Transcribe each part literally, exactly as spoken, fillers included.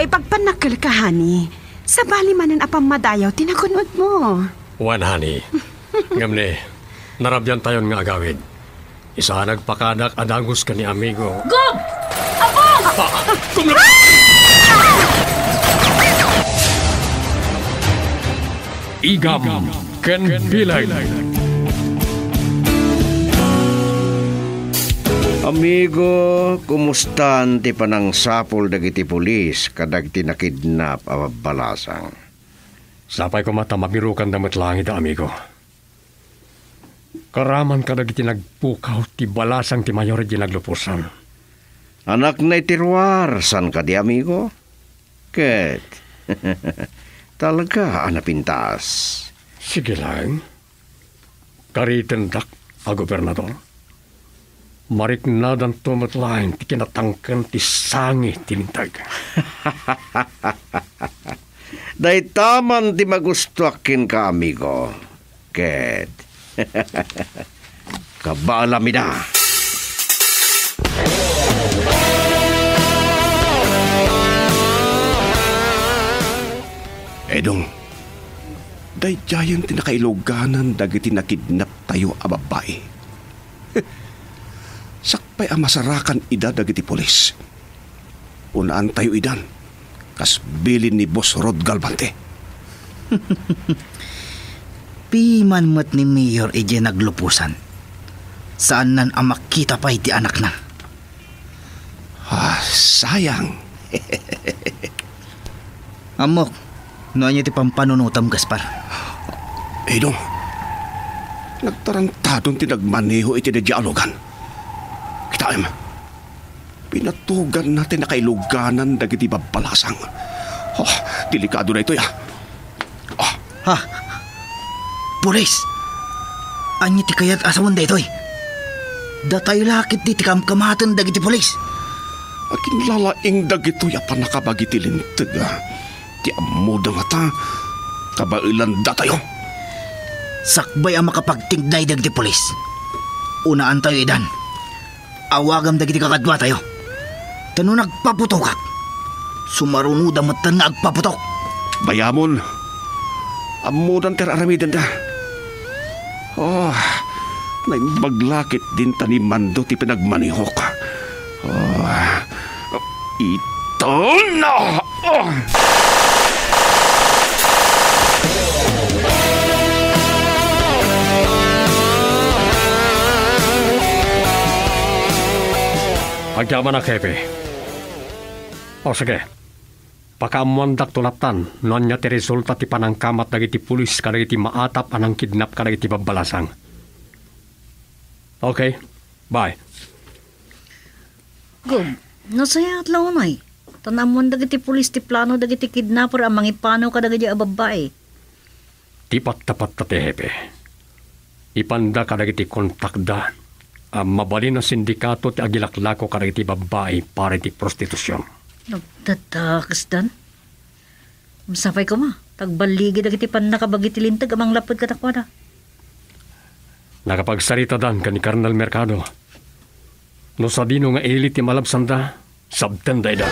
Ipagpannakkelka, honey. Sabali manen a pammadayaw ti nagun-odmo. Wen, honey. Ngem ni, narabiantayon nga agawid. Isa a nagpakadak a dagus ken ni amigo. Gob! Apo! Ah! Igam ken bileg. Amigo, kumustan ti panangsapul dagiti pulis kadagiti nakidnap a babbalasang? Sapay koma ta mabirokanda met laeng ida, amigo. Karaman kadagiti nagpukaw ti balasang ti mayor idiay nagluposan. Anakna iti ruar, saan kadi, amigo? Ket, talaga a napintas. Sige laeng. Karitendak a gobernador. Mariknadanto met laeng ti kinatangken ti sangi ti linteg. Dayta man ti magustoak kenka, amigo. Ket, kabaalam ida. Edong, daydiayen ti nakailuganan dagiti nakidnaptayo a babbai. Sakbay a masarakan ida dagiti pulis, unaantayo idan, kas bilin ni Boss Rod Galvante. Piman met ni Mayor idiay nagluposan. Saannan a makita pay ti anakna. Ah, sayang. Ammok no ania ti pampanunotam, Gaspar. Edong, nagtarantadon ti nagmaneho iti daydiay a lugan. Kitaem, pinatuganna ti nakailuganan dagiti babbalasang. Oh, delikado daytoy, ah. Ah. Ha? Pulis! Ania ti kayat a sawen daytoy? Datayo la ketdi ti kamkamaten dagiti pulis. Aginlalaing dagitoy a pannakabagi ti linteg, ah. Ti ammoda ngata, kabaelanda tayo. Sakbay a makapagtingday dagiti pulis, unaantayo idan. Awagam dagiti kakaduatayo. Ta no nagpaputokak, sumarunoda metten nga agpaputok. Bayamon, ammodan ti ar-aramidenda. Oh, naimbag la ketdin ta ni Mando ti pinagmanehok. Oh, ito na! Oh! Agyamanak, Hepe. O, sige. Pakaammoandakto lattan no ania ti resulta ti panangkamat dagiti pulis kadagiti maatap a nangkidnap kadagiti babbalasang. Okay. Bye. Gob, nasayaat la unay. Ta naammoan dagiti pulis ti plano dagiti kidnapper a mangipanaw kadagiti a babbai. Ti pattapatta ti hepe. Ipanda kadagiti kontakda a mabalin a sindikato ti agilaklako kadagiti babbai para iti prostitusion. Nagdadakesdan? Sapay koma, ta agballigi dagiti pannakabagi ti linteg a manglapped kadakuada. Nakapagsaritadan ken ni Colonel Mercado. No sadino nga ili ti malabsanda, sabtenda ida.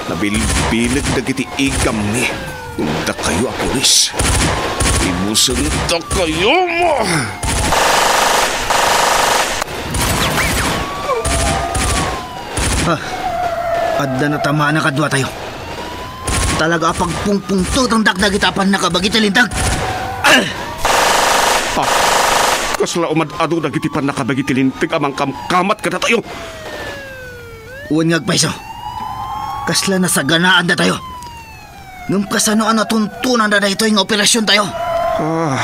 Nabilbileg dagiti igammi. Dakayo a pulis, ibusendakayo mo! Ah, adda natamana kaduatayo. Talaga a pagpungpungtotendak dagiti a pannakabagi ti linteg. Ah! Ah, kasla umad-ado dagiti pannakabagi ti linteg a mangkamkamat kadatayo. Wen nga agpayso, kasla nasaganaandatayo. Ngem kasano a natuntonanda daytoy nga operasiontayo? Ah,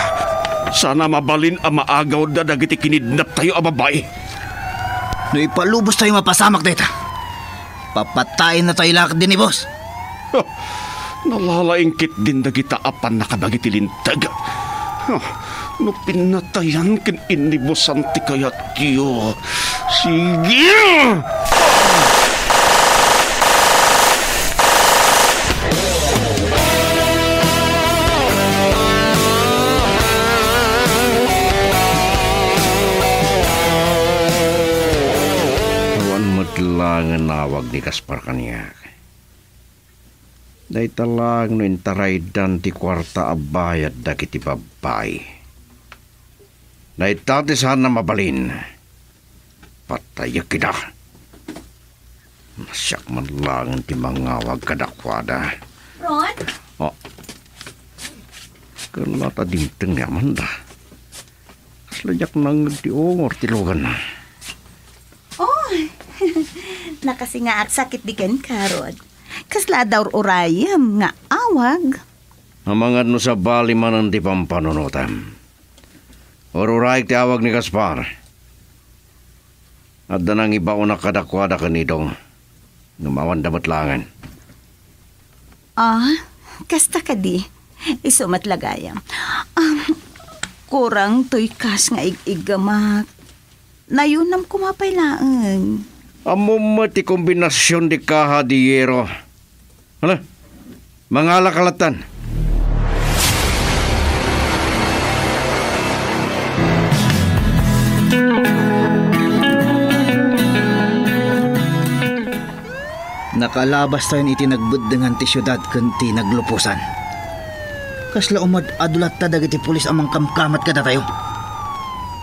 sana mabalin a maagawda dagiti kinidnaptayo a babbai. No ipalubostayo mapasamak dayta, papataennatayo la ketdi ni boss. Ah, nalalaing ketdin dagita a pannakabagi ti linteg. Ah, no pinatayan ken innibusan ti kayatyo, sige! Laengen awag ni Gaspar kaniak. Dayta laeng no intaraydan ti kuarta a bayad dagiti babbai. Dayta ti saan a mabalin. Patayek ida. Nasiak man laeng ti mangawag kadakuada. Ron? Oh. Kella ta dimteng ni Amanda. Kasla diak nangngeg ti ungor ti luganna. Oh, nakasingaak sakit di kenka, Rod. Kasla adda ur-urayem nga awag. Amangan no sabali manen ti pampanunotem. Ur-urayek ti awag ni Gaspar. Adda nangibaonak kadakuada ken Idong. Ngem awanda met laengen. Ah, kasta kadi. Isu met la gayam. Um, kurang toy kas nga ig-iggamak. Nayunam koma pay laeng. Ammom met ti kombinasion di kaha di yero. Hala, mangalaka lattan. Nakalabastayon iti nagbeddengan ti siudad ken ti nagluposan. Kasla umad-adu latta dagiti pulis a mangkamkamat kadatayo.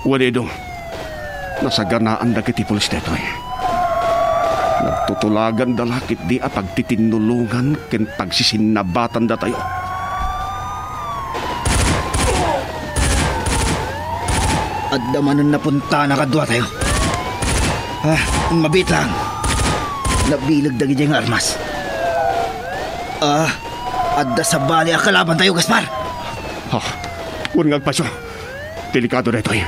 Wen, Idong, nasaganaan dagiti pulis daytoy. Nagtutulaganda la ketdi a pagtitinnulongan ken pagsisinnabatan datayo. Adda manen napuntana kaduatayo. Ah, mabiit lang. Nabileg dagidiay nga armas. Ah, adda sabali a kalabantayo, Gaspar. Ah, wen nga agpayso. Delikado daytoy.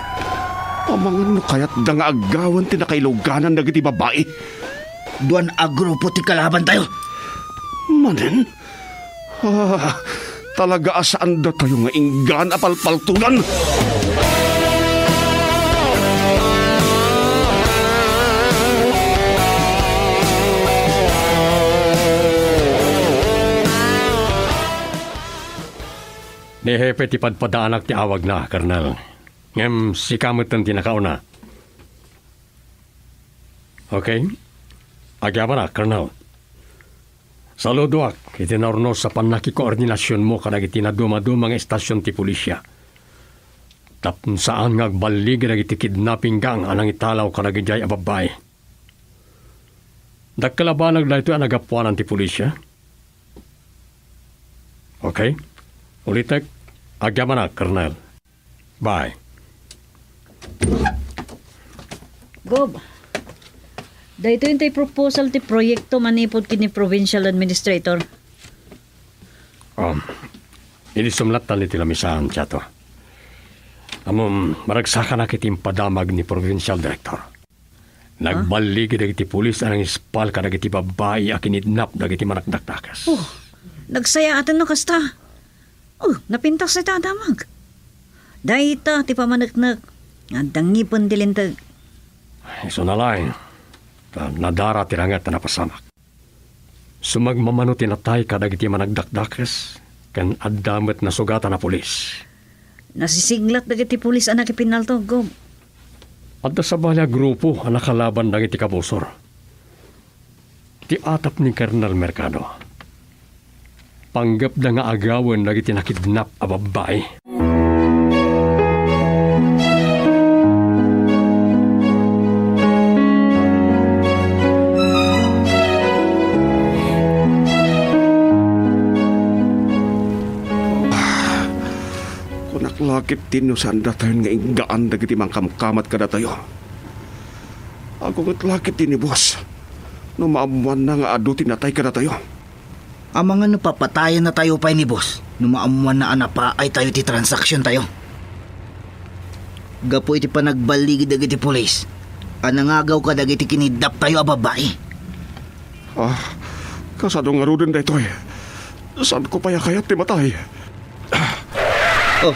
Amangan no kayatda nga aggawen ti nakailuganan dagiti babbai. Duan a grupo ti kalabantayo. Manen? Ah, talaga a saandatayo nga inggaan a palpaltogan. Ni Hepe ti padpadaanak ti awagna, Kernel. Ngem sika metten ti nakauna. Okay? Agyamanak, Colonel. Saludoak iti naurnos a pannakikoordinasionmo kadagiti nadumaduma nga istasion ti pulisia. Tapno saan nga agballigi dagiti kidnapping gang a nangitalaw kadagidiay a babbai. Dakkel a banag daytoy a nagapuanan ti pulisia. Okay? Ulitek, agyamanak, Colonel. Bye. Gob, daytoy intay proposal ti proyekto manipud ken ni provincial administrator. Um, inisum lattan iti lamisaan, Chato. Ammom, maragsakanak iti impadamag ni provincial director. Nagballigi dagiti pulis a nangispal kadagiti babbai a kinidnap dagiti managdakdakes. Oh, nagsayaaten no kasta. Oh, napintas dayta a damag. Dayta ti pamaneknek nga adda ngipen ti linteg. Isu na laeng, ta nadara ti ranget a napasamak. Sumagmamano ti natay kadagiti managdakdakes, ken adda met nasugatan a pulis. Nasisinglat dagiti pulis a nakipinnaltog, Gob. Adda sabali a grupo a nakalaban dagiti kabusor. Ti atap ni Colonel Mercado, panggepda nga agawen dagiti nakidnap a babbai. Kunak la ketdi no saan datayon nga inggaan dagiti mangkamkamat kadatayo. Agunget la ketdi ni Boss no maammoanna nga adu ti natay kadatayo. Amangan no papatayennatayo pay ni Boss no maammoanna a napaaytayo ti transaksiontayo. Gapu iti panagballigi dagiti pulis a nangagaw kadagiti kinidnaptayo a babbai. Ah, kasano ngaruden daytoy? Saanko pay a kayat ti matay. Oh.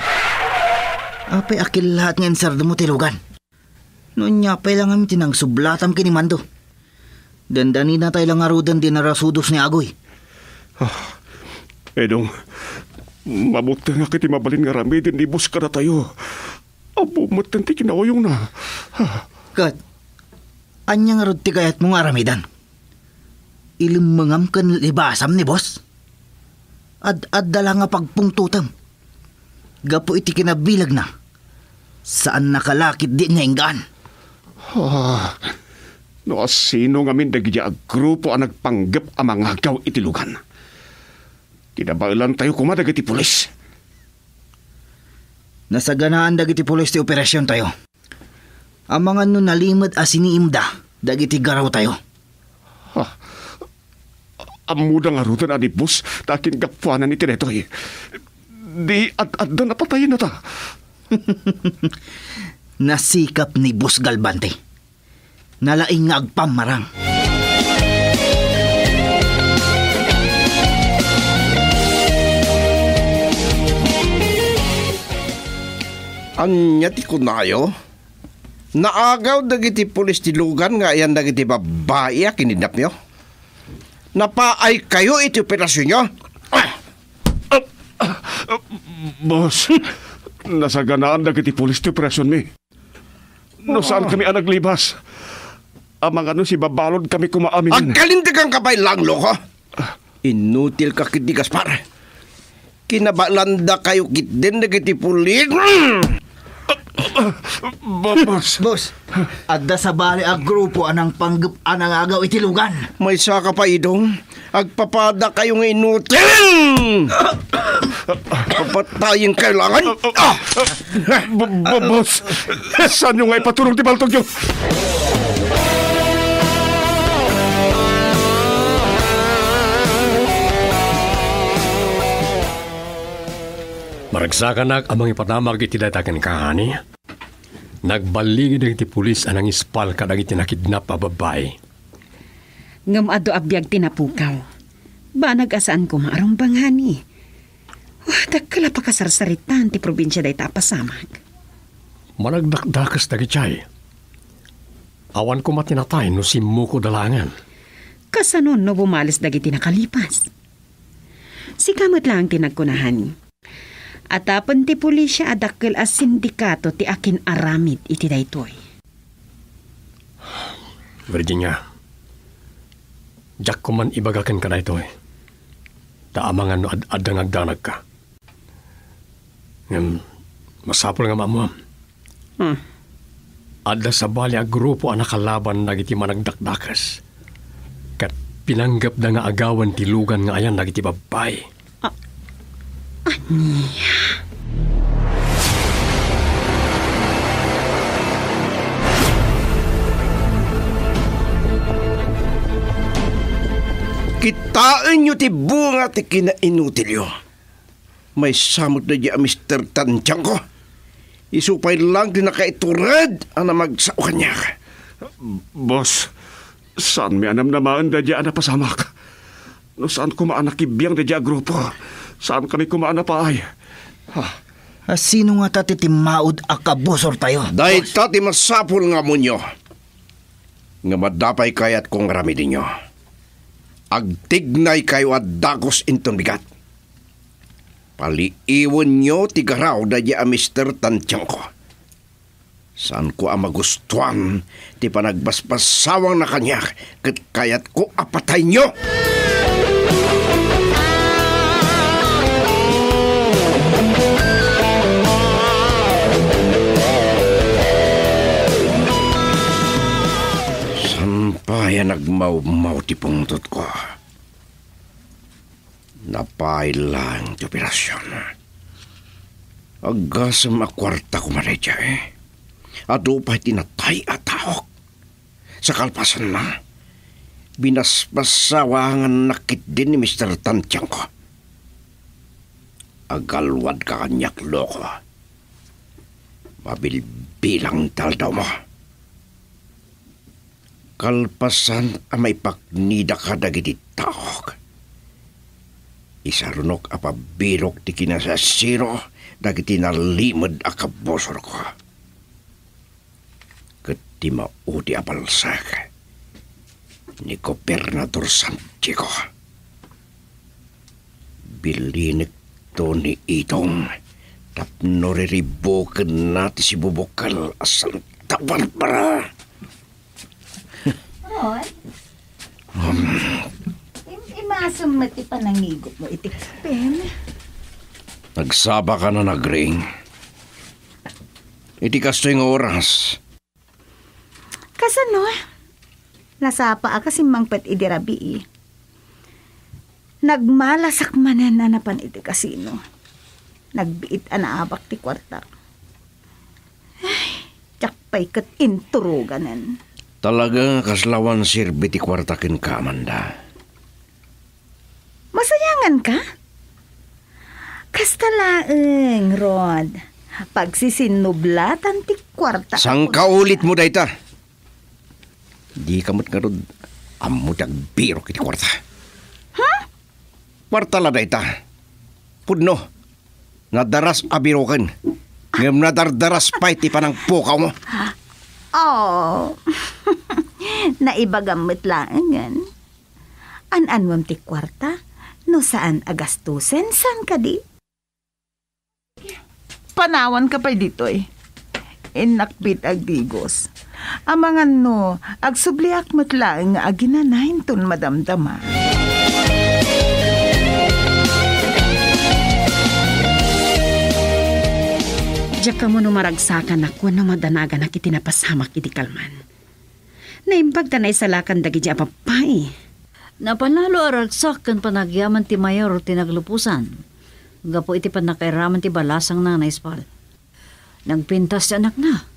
Apay a kellaat nga insardemo ti lugan? No ania pay la ngamin ti nangsublatam ken ni Mando. Dandaninatay la ngaruden ti narasudos ni Agoy. Ah, Edong, mabutengak iti mabalin nga aramiden ni Boss kadatayo. Ammom metten ti kinauyongna. Ah. Ket, Ania ngarud ti kayatmo nga aramiden? Ilemmengam ken libasam ni boss? Ad-adda la nga pagpungtotem. Gapu iti kinabilagna, saannaka la ketdi nga inggaan. Ah, no asino ngamin dagiti aggrupo a nagpanggep a mangagaw iti lugan, kinabaelantayo koma dagiti pulis. Nasaganaan dagiti pulis ti operasiontayo. Amangan no nalimed a siniimda dagiti garawtayo. Ha? Ammoda ngaruden a ni boss ti akingapuanan iti daytoy. Di ad-adda napatayennata. Nasikap ni Boss Galvante. Nalaing nga agpammarang. Ania ti kunayo? Naagaw dagiti pulis ti lugan nga ayan dagiti babbai a kinidnapyo? Napaaykayo iti operasionyo? Boss, nasaganaan dagiti pulis ti operasionmi. No saan kami a naglibas, amangan no sibabaludkami koma amin. Agkalinteganka pay laeng, loko. Inutilka ketdi, Gaspar. Kinabaelandakayo ketdin dagiti pulis. Boss. Boss, adda sabali a grupo a nangpanggep a nangagaw iti lugan. Maysaka pay, Idong. Agpapadakayo nga inutil! Papatayenkayo laengen! Ah! Bo-, bo-, boss, saanyo nga ipaturong ti baltogyo? Maragsakanak a mangipatama iti dayta kenka, honey. Nagballigi dagiti pulis a nangispal kadagiti nakidnap a babbai. Ngem adu a biag ti napukaw. Banag a saan koma a rumbeng, honey. Wah, dakkel a pakasarsaritaan ti probinsia dayta a pasamak. Managdakdakes dagiti ay. Awan koma ti natay no simmukoda laengen. Kasano no bumales dagiti nakalipas? Sika met laeng ti nagkuna, honey. Atapen ti pulisia a dakkel a sindikato ti akin-aramid iti daytoy. Virginia, diak koman ibaga kenka daytoy. Ta amangan no ad-adda nga agdanagka. Ngem, masapul nga maammoam. Hmm. Adda sabali a grupo a nakalaban dagiti managdakdakes, ket pinanggepda nga agawen ti lugan nga ayan dagiti babbai. A-, ania? Kitaenyo ti bunga ti kinainutilyo. Maysa met daydiay a Mister Tantiangko. Isu pay laeng ti nakaitured a namagsao kaniak. Boss, saanmi a namnamaen daydiay a napasamak. No saan koma a nakibiang daydiay a grupo, saan kami koma a napaay. Ha? A, sino ngata ti timmaud a kabusortayo? Dayta ti masapul nga ammoenyo. Ngem adda pay kayatko nga aramidenyo. Agtignaykayo a dagus inton bigat. Paliiwenyo ti garaw daydiay a Mister Tantiangko. Saanko a magustuan ti panagbasbasawangna kaniak ket kayatko a patayenyo. Saan pay a nagmawmaw ti pungtotko. Napaay laeng ti operasion. Aggasem a kuarta koma daydiay. Adu pay ti natay a taok. Sa kalpasanna, binasbasawangannak ketdi ni Mister Tantiangko. Agalwadka kaniak, loko. Mabilbilang ti aldawmo. Kalpasan a maipaknida kadagiti taok, isarunok a pabirok ti kinasasiro dagiti nalimed a kabusorko. Ket ti maudi a balsek ni Gobernador San Diego. Bilinekto ni Idong tapno riribukenna ti sibubukel a Santa Barbara. Oy. Im-, imasem met ti panangigupmo iti kapen. Nagsapaka a nagring. Iti kastoy nga oras. Kasano? Nasapaak a simmangpet idi rabii. Nagmalasak manen a napan iti kasino. Nagbiit a naabak ti kuarta. Ay, diak pay ket inturoganen. Talaga nga kasla awan serbi ti kuarta kenka, Amanda. Masayanganka? Kasta laeng, Rod. Pagsisinnublatan ti kuarta. Sangkaulitmo dayta. Dika met ngarud ammo ti agbirok iti kuarta. Ha? Kuarta la dayta. Pudno. Nadaras a biroken. Ngem nadardaras pay ti panangpukawmo. Oh. Naibagam met laengen. An-anwem ti kuarta, no saan a gastusen, saan kadi? Panawanka pay ditoy. Innak pay agdigos. Amangan no, agsubliak met laeng nga aginana inton madamdama. Diak ammo no maragsakanak wenno madanaganak iti napasamak idi kalman. Naimbag ta naisalakan dagiti a babbai. Napanalo a ragsak ken panagyaman ti mayor ti nagluposan gapu iti pannakairaman ti balasangna a naispal. Nagpintas ti anakna.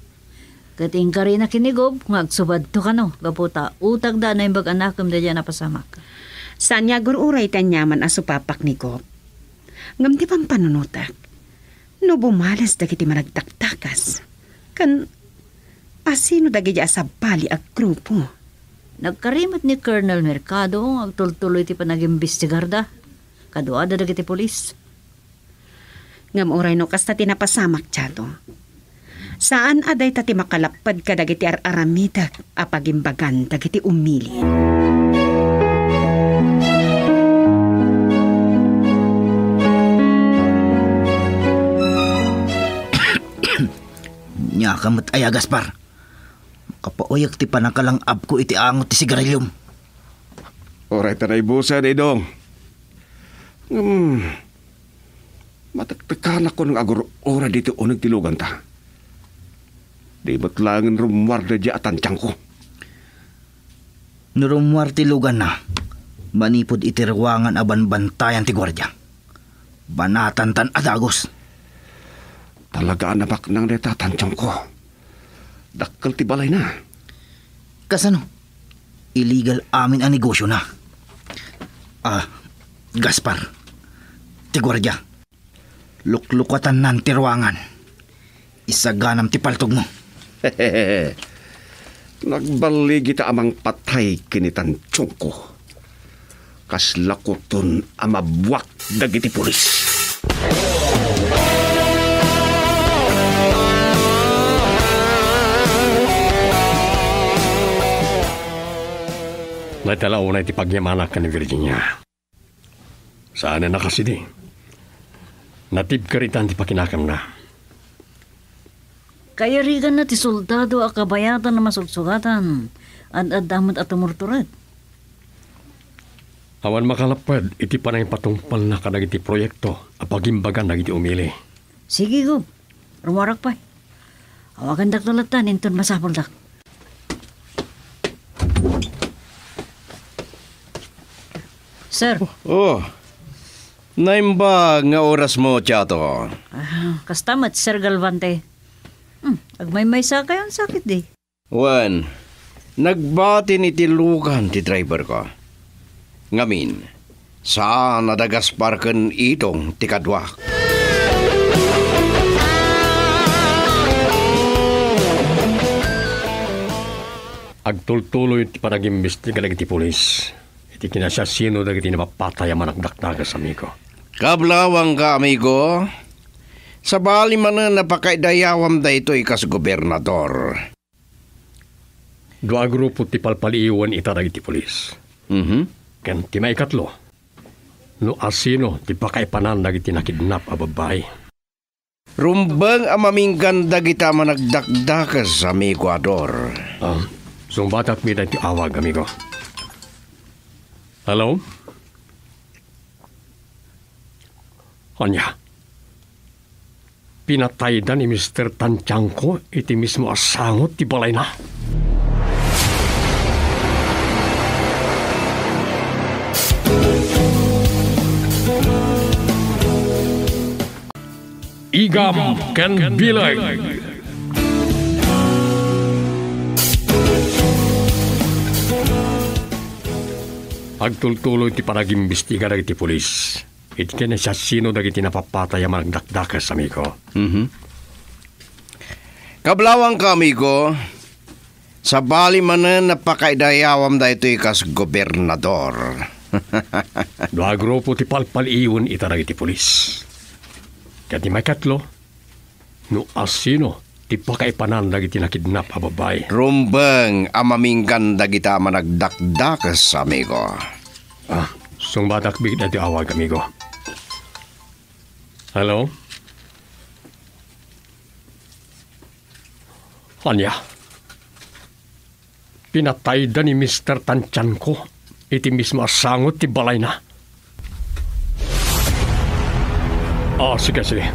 Ket inkarina ken ni Gob nga agsubadto kano gapu ta utagda a naimbag a nakem daydiay a napasamak. Saan nga agur-uray ti aniaman a supapak ni Gob. Ngem ti pampanunotek, no bumales dagiti managdakdakas, ken asino dagiti a sabali a grupo? Nagkari met ni Colonel Mercado nga agtultuloy ti panagimbestigarda kaduada dagiti pulis. Ngem uray no kasta ti napasamak, Chato, saan a dayta ti makalapped kadagiti ar-aramidek a pagimbagan dagiti umili. Ania ka met aya, Gaspar? Makapauyek ti panangkalang-abko iti angot ti sigariliom. Uray ta naibusen, Idong. Ngem, matektekanakon nga agur-uray ditoy uneg ti luganta. Di met laengen rummuar daydiay a tantiangko. No rummuar ti luganna, manipud iti ruangan a banbantayan ti guardia, banatantan a dagus. Talaga a nabaknang dayta a tantiangko. Dakkel ti balayna. Kasano? Illegal amin a negosiona. Ah, Gaspar, ti guardia, luklukatannan ti ruangan. Isaganam ti paltogmo. Nagballigi ta a mangpatay ken ni tantiangko. Kasla kuton a mabuak dagiti pulis. Naitala unay ti pagyamanak ken ni Virginia. Saan a nakasidi. Natibkaritan ti pakinakemna. Kayariganna ti soldado a kabayatan a masugsugatan. Ad-adda met a tumurtured. Awan makalapped iti panangipatungpalna kadagiti proyekto a pagimbagan dagiti umili. Sige, Gob. Rummuarak pay. Awagandak latta inton masapuldak. Sir. Oh, naimbag nga orasmo, Chato. Ah, kasta met, Sir Galvante. Hmm, agmaymaysa kayon sakit di. Wen, nagbatin iti lugan ti driver ko. Ngamin, saan a da Gaspar ken Idong ti kaduak. Agtultuloy ti panagimbestiga dagiti pulis iti kinasiasino dagiti napapatay a managdakdakas, amigo. Kablawangka, amigo. Sabali manen a pakaidayawam daytoy kas gobernador. Dua a grupo ti palpaliiwen ita dagiti pulis. Mhm. Ken ti maikatlo, no asino ti pakaipanan dagiti nakidnap a babbai. Rumbeng a maminggan dagita a managdakdakes, amigo Ador. Ah, Sungbatak mi daytoy awag, amigo. Hello? Ania? Pinatayda ni Mister Tantiangco iti mismo a sangot ti balayna? Igam ken bileg. Agtultuloy ti panagimbestiga dagiti pulis iti kinasiasino dagiti napapatay a managdakdakes, amigo. Mhm. Kablawangka, amigo, sabali manen a pakaidayawam daytoy kas gobernador. Dua a grupo ti palpaliiwen ita dagiti pulis. Ket ti maikatlo, no asino ti pakaipanan dagiti nakidnap a babbai. Rumbeng a maminggan dagita a managdakdakes, amigo. Ah, sungbatak bigda ti awag, amigo. Hello? Ania? Pinatayda ni Mister Tantiangco iti mismo a sangot ti balayna? Ah, sige, sige.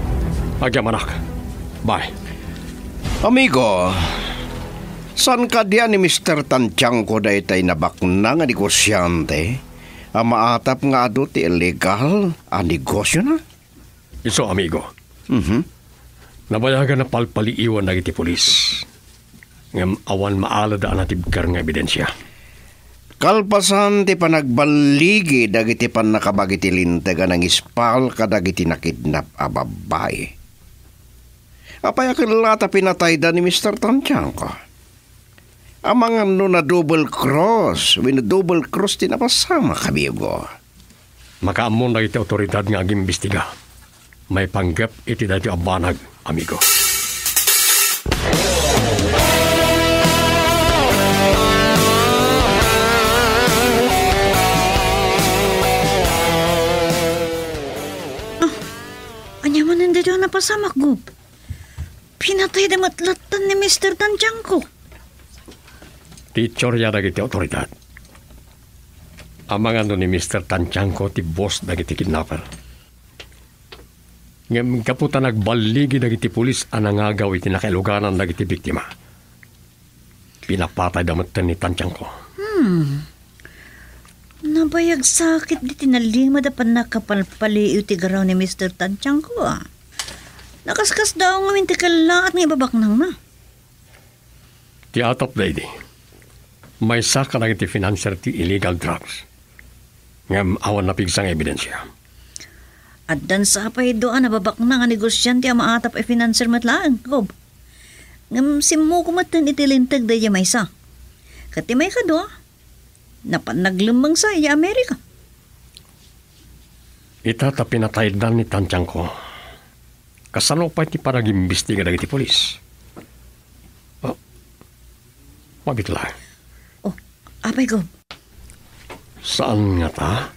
Agyamanak. Bye. Amigo, saan kadi a ni Mister Tantiangco daytay nabaknang a negosyante a maatap nga adu ti illegal a negosiona? Isu, amigo. Mhm. Nabayagan a palpaliiwan dagiti pulis. Ngem awan maalada a natibker nga ebidensia. Kalpasan ti panagballigi dagiti pannakabagi ti linteg a nangispal kadagiti nakidnap a babbai. Apay a ket la ta pinatayda ni Mister Tantiangco? Amangan no na-double cross wenno double cross ti napasamak, amigo. Makaammon dagiti awtoridad nga agimbestiga maipanggep iti daytoy a banag, amigo. Ah, ania manen daytoy a napasamak, Gob? Pinatayda met latta ni Mister Tantiangco. Ti teoria dagiti awtoridad, amangan no ni Mister Tantiangco ti boss dagiti kidnapper. Ngem gapu ta nagballigi dagiti pulis a nangagaw iti nakailuganan dagiti biktima, pinapatayda metten ni Tantiangco. Hmm. Nabayag sakit diti nalimed a pannakapalpaliiw ti garaw ni Mister Tantiangco, a. Nakaskasdaaw ngamin ti kellaat nga ibabaknangna. Ti atap daydi, maysa kadagiti financier ti illegal drugs. Ngem awan napigsa nga ebidensia. Addan sa pay dua a nababaknang a negosiante a maatap a financier met laeng, Gob. Ngem simmuko metten iti linteg daydi a maysa. Ket ti maikadua, napan naglemmeng sa idiay Amerika. Ita ta pinataydan ni Tantiangco. Kasano pay ti panagimbestiga dagiti pulis? Ah, mabitla. Oh, apay, Gob? Saan ngata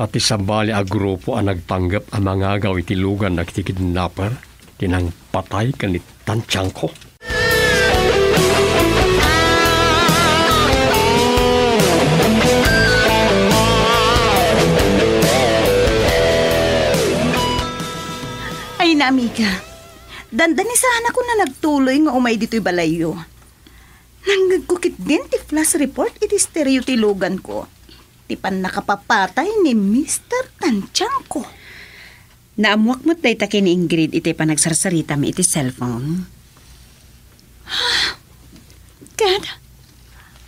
a ti sabali a grupo a nagpanggep a mangagaw iti lugan dagiti kidnapper ti nangpatay ken ni Tantiangco? Ay na, amiga. Dandanisanakon a nagtuloy nga umay ditoy balayyo. Nangngegko ketdin ti flash report iti stereo ti luganko. Ti pannakapapatay ni Mister Tantiangco. Naammoak met dayta ken ni Ingrid iti panagsarsaritam iti cellphone. Ket,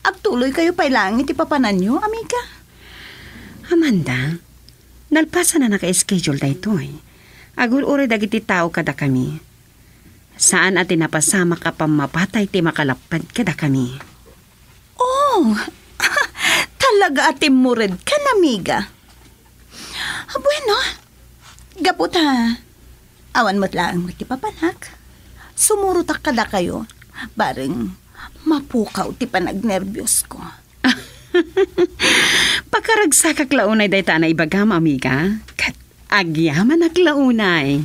agtuloykayo pay laeng iti papananyo, amiga? Amanda, nalpasan a naka-schedule daytoy. Agur-uray dagiti tao kadakami. Saan a ti napasamak a pammapatay ti makalapped kadakami. Oh, talaga a timmuredkan, amiga. Bueno, gapu ta awan met laeng met ti papanak, sumurotak kadakayo, bareng mapukaw ti panagnerbios ko. Pakaragsakak la unay dayta a naibagam, amiga. Ket agyamanak la unay.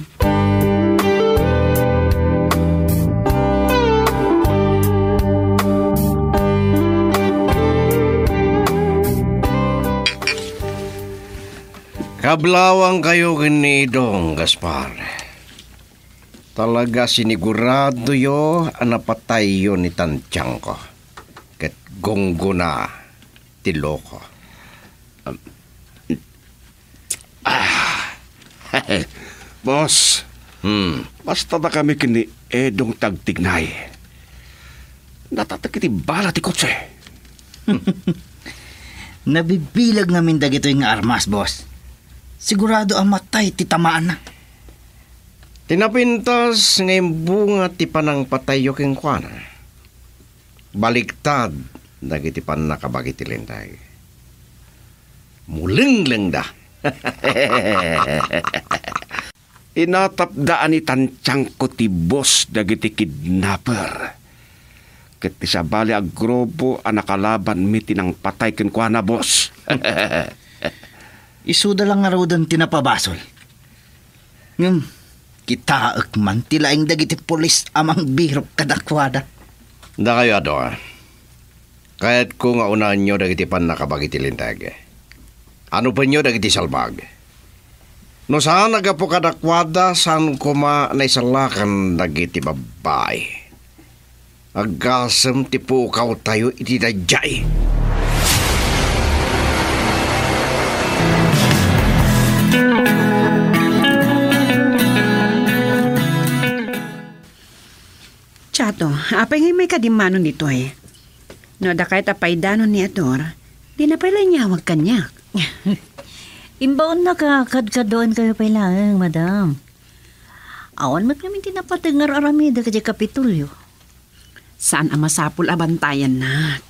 Kablawangkayo ken ni Idong, Gaspar. Talaga siniguradoyo a napatayyo ni Tantiangko. Ket gunggona ti loko. Ah. Boss, Hmm. Basta da kami ken ni Edong ti agtignay. Natatek iti bala ti kotse. Nabibilag ngamin dagitoy nga armas, boss. Sigurado a matay ti tamaanna. Ti napintas nga imbunga ti panangpatayyo kenkuana. Baliktad dagiti pannakabagi ti linteg. Mulenglengda. Inatapda a ni Tantiangko ti boss dagiti kidnapper. Ket ti sabali a grupo a nakalabanmi ti nangpatay kenkuana, boss. Isuda la ngaruden ti napabasol. Ngem, kitaek man ti laing dagiti pulis a mangbirok kadakuada. Dakayo adu, kayatko nga unaenyo dagiti pannakabagi ti linteg. Anupenyo dagiti salbag. No saan a gapu kadakuada, saan koma naisalakan dagiti babbai. Aggasem ti pukawtayo iti daydiay. Chato, apay ngay maikadimmano ditoy? No adda kayat a paidanon ni Ador, dina pay la inyawag kaniak. Imbaonna a kadkaduaenkayo pay laeng, madam. Awan met ngamin ti napateg nga ar-aramidek idiay Kapitolyo. Saan a masapul a bantayannak.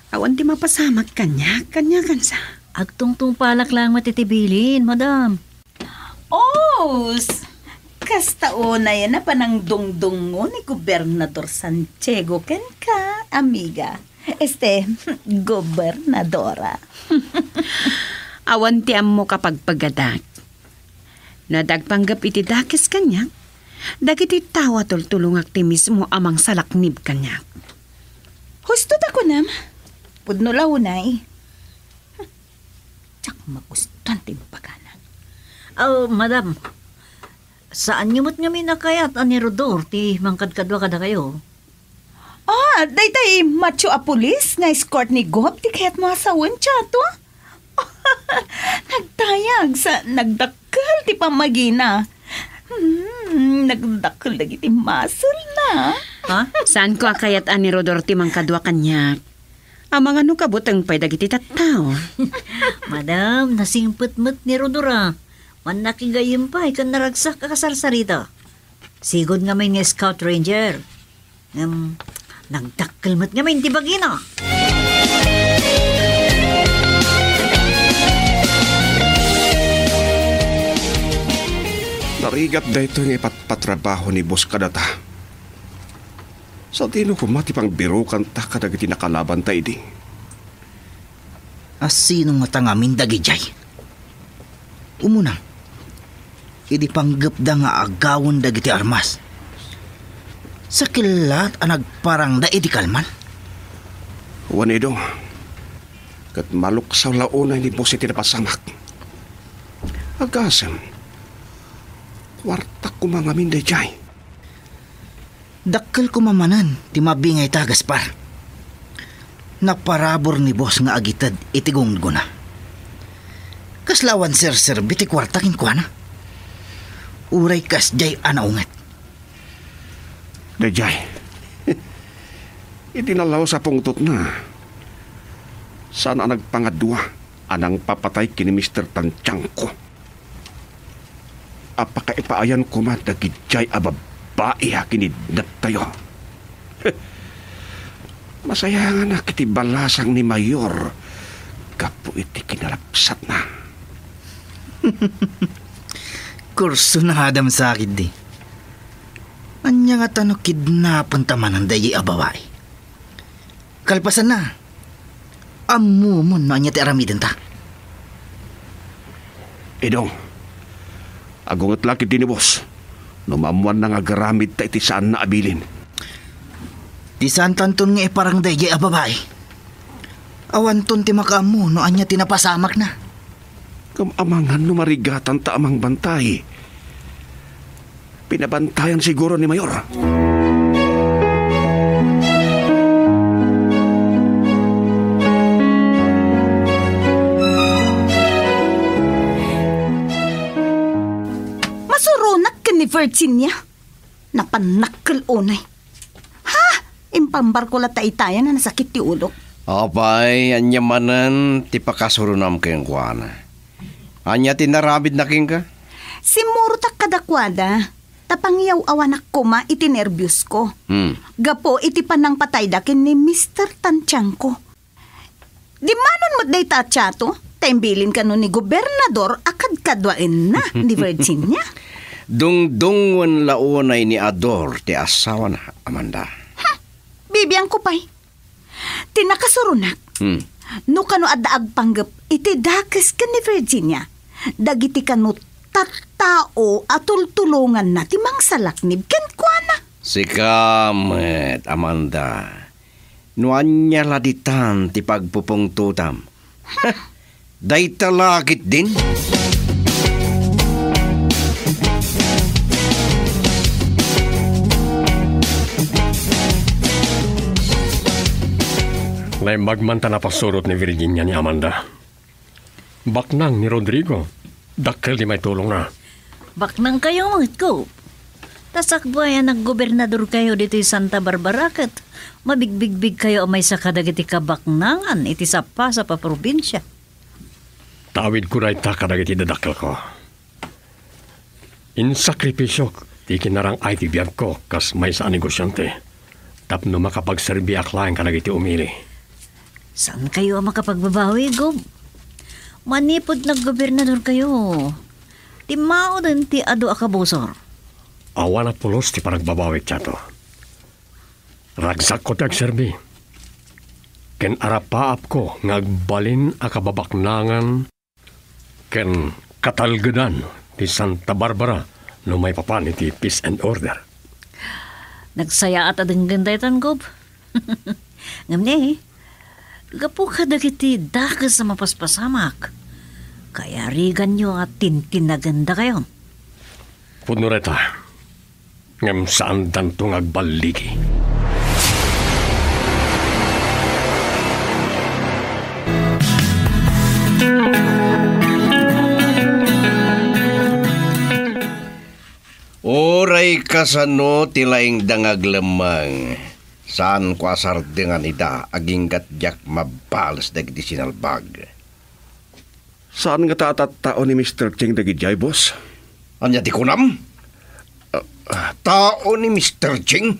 Awan ti mapasamak kaniak, kaniakansa. Agtungtungpalak laeng met iti bilin, madam. Os! Kasta unay a panangdungdungngo ni Gobernador Santiago kenka, amiga. Este, gobernadora. Awan ti ammok a pagpagadak. No adda agpanggep iti dakes kaniak, dagiti tao a tultulongak ti mismo a mangsalaknib kaniak. Husto ta kunam? Pudno la unay. Diak magustuan ti imbagana. Oh, madam, saanyo met ngamin a kayat a ni Rodor ti mangkadkadua kadakayo? Ah, daytay macho a pulis nga escort ni Gob ti kayatmo a sawen, Chato? Nagtayag sa nagdakkel ti pammagina. Hmm, nagdakkel dagiti muscle na. Ha? Saanko a kayat a ni Rodor ti mangkadua kaniak. Amangan no kabuteng pay dagiti tattao. Madam, nasingpet met ni Rodor a. Mannakigayyem pay ken naragsak a kasarsarita. Sigud ngamin nga Scout Ranger. Ngem, nagdakkel met ngamin ti bagina. Narigat daytoy nga ipatpatrabaho ni boss kadata. Sadino koma ti pangbirokanta kadagiti nakalabanta idi? A sino ngata ngamin dagidiay? Umuna, idi panggepda nga agawen dagiti armas, sakit laeng a nagparangda idi kalman. Wen, Idong, ket maluksaw la unay ni boss iti napasamak. Agasem, kuarta koma ngamin daydiay. Dakkel koma manen ti mabingayta, Gaspar. Naparabur ni boss nga agited iti gunggona. Kasla awan serserbi ti kuarta kenkuana. Uray kasdiay a naunget. Daydiay. Iti nalaus a pungtotna, saan a nagpangadua a nangpapatay ken ni Mister Tantiangco. A pakaipaayan koma dagidiay a babbai a kinidnaptayo. Masayanganak iti balasang ni Mayor gapu iti kinalapsatna. Kurso na nga adam sakit di. Ania ngata no kidnapenta manen daydiay a babai? Kalpasanna, ammomon no ania ti aramidenta. Idong, agunget la ketdi ni boss no maammoanna nga agaramidta iti saanna a bilin. Ti saantanton nga iparang daydiay a babai. Awanton ti makaammo no ania ti napasamakna. Ngem amangan no marigatanta a mangbantay. Pinabantayan siguro ni Mayor. Masuronak ken ni Virginia. Napannakkel unay. Ha? Impambarko la ta itayan a nasakit ti ulok. Apay, ania manen ti pakasurunam kenkuana? Ania ti naramidna kenka? Simmurotak kadakuada, ta pangiyaw-awanak koma iti nerbiosko. Hmm. Gapu iti panangpatayda ken ni Mister Tantiangco. Dimmanon met dayta a tiato, ta imbilin kano ni Gobernador a kadkaduaenna ni Virginia. Dungdungoen la unay ni Ador ti asawana, Amanda. Hmm, bibiangko pay. Ti nakasuronak, Hmm. no kano adda agpanggep iti dakes ken ni Virginia, dagiti kano tattao a tultulonganna ti mangsalaknib kenkuana. Sika met, Amanda. No ania la ditan ti pagpupungtotam? Dayta la ketdin? Naimbag man ta napasurot ni Virginia ni Amanda. Baknang ni Rodrigo. Dakkel ti maitulongna. Baknangkayo met, Gob. Ta sakbay a naggobernadorkayo ditoy Santa Barbara ket mabigbigbigkayo a maysa kadagiti kabaknangan iti sapasap a probinsia. Taawidko dayta kadagiti dadakkelko. Insakripisiok ti kinarang-ay ti biagko kas maysa a negosiante tapno makapagserbiak laeng kadagiti umili. Saankayo a makapagbabawi, Gob. Manipud naggobernadorkayo, timmauden ti adu a kabusor. Awan a pulos ti panagbabawik, Chato. Ragsakko ti agserbi, ken arapaapko nga agbalin a kababaknangan ken katalgedan ti Santa Barbara no maipapan iti peace and order. Nagsayaat a denggen daytan, Gob. Ngem ne, gapu kadagiti dakes a mapaspasamak, kayariganyo a tintinagendakayo. Pudno dayta. Ngem saandanto nga agballigi. Uray kasano ti laingda nga aglemmeng, saanko a sardengan ida agingga diak mabales dagiti sinalbag. Saan ngata a tattao ni Mister Cheng dagidiay, boss? Ania ti kunam? Ah, ah, tao ni Mister Cheng?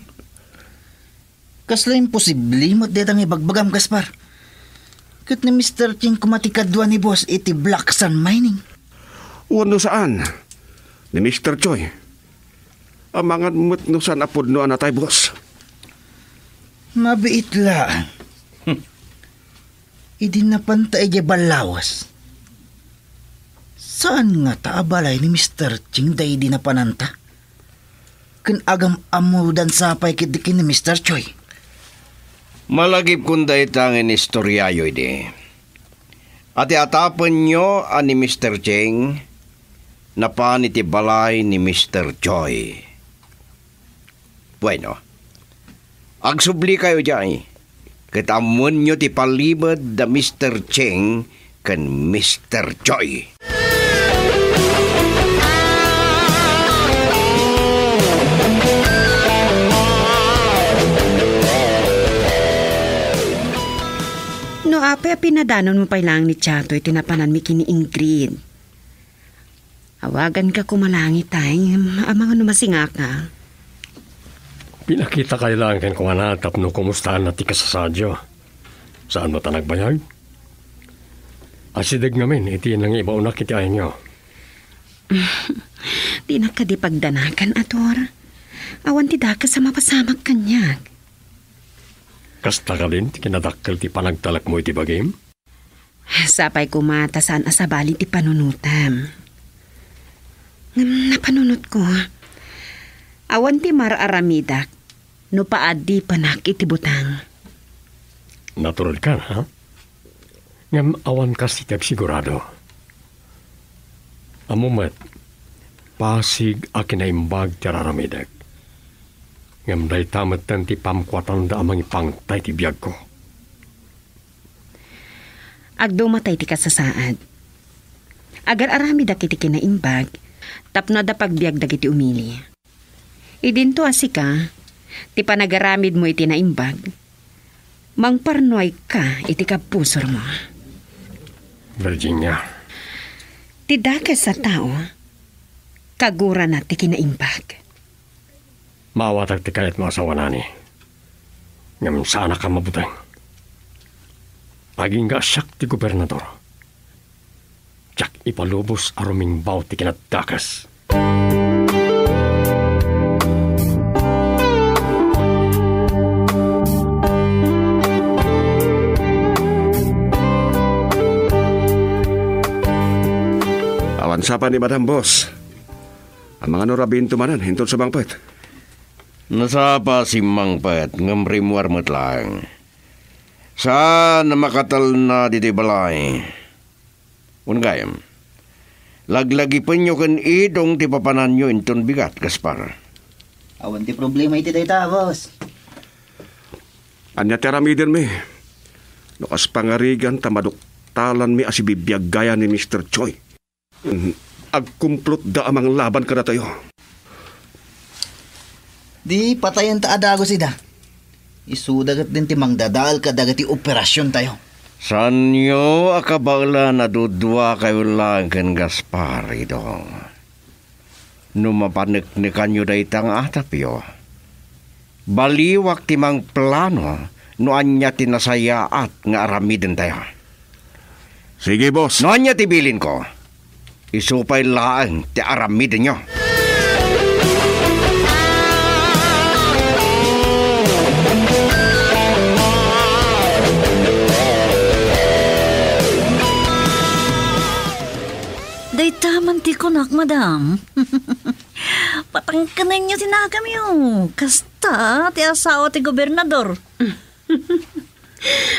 Kasla imposible met dayta nga ibagbagam, Gaspar. Ket ni Mister Cheng koma ti kadua ni boss iti Black Sun Mining. Wenno saan, ni Mister Choi. Amangan met no saan a pudno a natay, boss. Mabiit laeng. Hmm. Idi napanta idiay ballawes, saan ngata a balay ni Mister Ching daydi napananta? Ken agam-ammodan sa pay ketdi ken ni Mister Choi. Malagipkon dayta nga inistoriayo idi. Ati atapenyo a ni Mister Ching napan iti balay ni Mister Choi. Bueno, agsublikayo diay, ket ammoenyo ti pallimed da Mister Cheng ken Mister Joy. No apay a pinadanonmo pay laeng ni Chato iti napananmi ken ni Ingrid. Awaganka koma laeng itay, ngem amangan no masingaka. Pinakitakayo laeng kenkuana tapno kumustaanna ti kasasaadyo. Saan met a nagbayag? Asideg ngamin iti nangibaonak iti ayonyo. Dinak kadi pagdanagan, Ador. Awan ti dakes a mapasamak kaniak. Kasta kadin ti kinadakkel ti panagtalekmo iti bagim? Sapay koma ta saan a sabali ti panunotam. Ngem napanunotko, awan ti mar-aramidak no paadipanak iti butang. Natural ka, ha? Ngem awan kas iti agsigurado. Ammo met, pasig a kinaimbag ti ar-aramidek. Ngem dayta metten ti pamkuatanda a mangipangtay ti biagko. Agdumatay ti kasasaad. Agar-aramidak iti kinaimbag, tapno adda pagbiag dagiti umili. Idinto a sika, ti panagaramidmo iti naimbag, mangparnuayka iti kabusormo. Virginia. Ti dakes a tao, kagurana ti kinaimbag. Maawatak ti kayatmo a sawanani. Ngem saanak a mabuteng. Agingga a siak ti gobernador. Diak ipalubos a rumingbaw ti kinadakes. Awan sapa ni Madam, boss. Amangan no rabiinto manen inton sumangpet. Nasapa a simmangpet, ngem rimmuar met laeng. Saan a makatalna ditoy balay. Wen gayam, laglagipenyo ken Idong ti papananyo inton bigat, Gaspar. Awan ti problema iti dayta, boss. Ania ti aramidenmi? No kas pangarigan ta maduktalanmi a sibibiag gayam ni Mister Choi. Mhm. Agkumplotda a manglaban kadatayo. Di patayen ta a dagus ida. Isuda ketdin ti mangdadael kadagiti operasiontayo. Saanyo a kabaelan a duduakayo laeng ken Gaspar, Idong. No mapaneknekanyo dayta nga atapyo, baliwak ti mangplano no ania ti nasayaat nga aramidentayo. Sige, boss. No ania ti bilinko, isu pay laeng ti aramidenyo. Dayta man ti kunak, madam. Patangkenenyo ti nakamyo. Kasta ti asawa ti gobernador.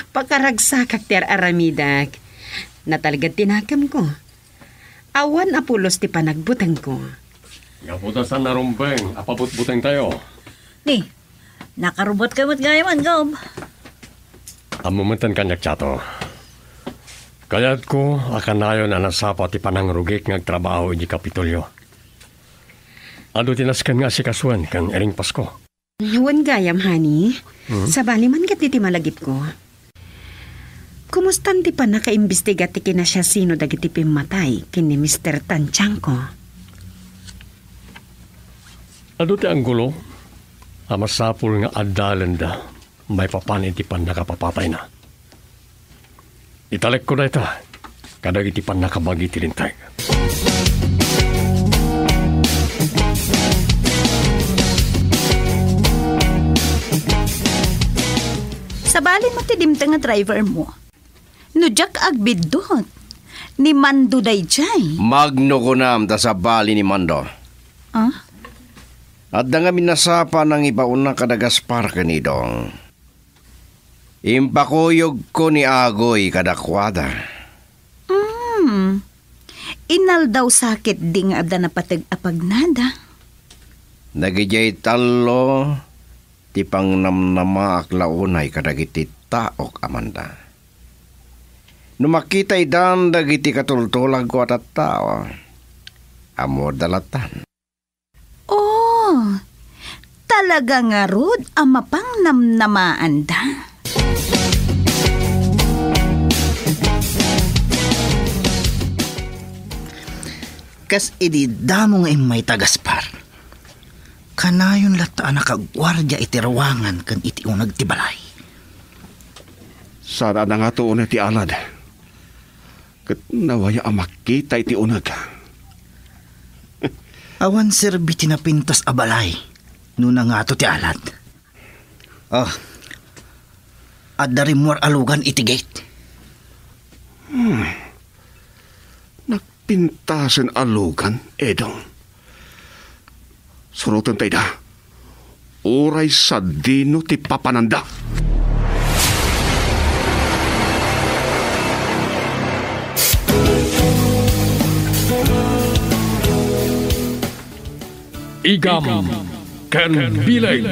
Pakaragsakak ti ar-aramidak. Natalged ti nakemko. Awan a pulos ti panagbutengko. Gapu ta saan a rumbeng a pabutbutengtayo. Ni, nakarubat ka met gayam, Gob. Ammom metten kaniak, Chato. Kayatko a kanayon a nasapa ti panangrugik nga agtrabaho idiay Kapitolyo. Adu ti nasken nga asikasuen ken iring Pasko. Wen gayam, honey. Hmm? Sabali man ket iti malagipko. Kumustan ti pannakaimbestiga ti kinasiasino dagiti pimmatay ken ni Mister Tanchanko? Adu ti anggulo a masapul nga addalenda maipapan iti pannakapapatayna. Italekko dayta kadagiti pannakabagi ti Linteg. Sabali met ti dimteng a driver mo. No diak agbiddut, ni Mando daydiay. Magnukunam ta sabali ni Mando. Ah? Adda ngamin nasapa a nangibaonna kada Gaspar ken Idong. Impakuyogko ni Agoy kadakuada. Mm. Inaldaw sa ketdi nga adda napateg a pagnada. Dagidiay tallo ti pangnamnamaak la unay kadagiti taok a manda. No makitaidan dagiti katultulagko a tattao, ammoda latan. Oh, talaga ngarud a mapangnamnamaanda. Kas idi damo nga immay ta Gaspar, kanayon latta a nakaguardia iti ruangan ken iti uneg ti balay. Saan a nangato unay ti alad. Ket nawaya a makita iti uneg. Awan serbi ti napintas a balay no nangato ti alad. Ah, adda rimmuar a lugan iti gate. Hmm. Nagpintasen a lugan, Idong. Surotenta ida. Uray sadino ti papananda. Igam ken Bilay.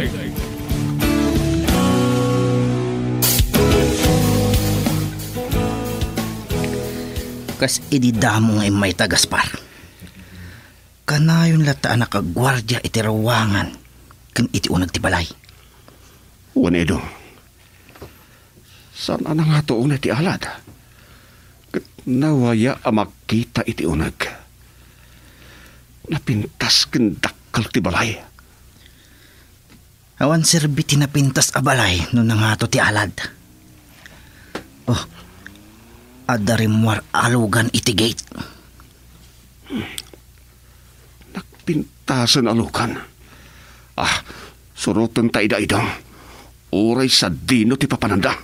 Kas idi damo nga immayta, Gaspar. Kanayon latta a nakaguardia iti ruangan ken iti uneg ti balay. Wen, Edo. Saan a nangato unay ti alad. Ket nawaya a makita iti uneg. Napintas ken dakkel ti balay. Awan serbi ti napintas a balay no nangato ti alad. Oh, adda rimmuar a lugan iti gate. Nagpintasen a lugan. Ah, surotenta ida, Idong. Uray sadino ti papananda.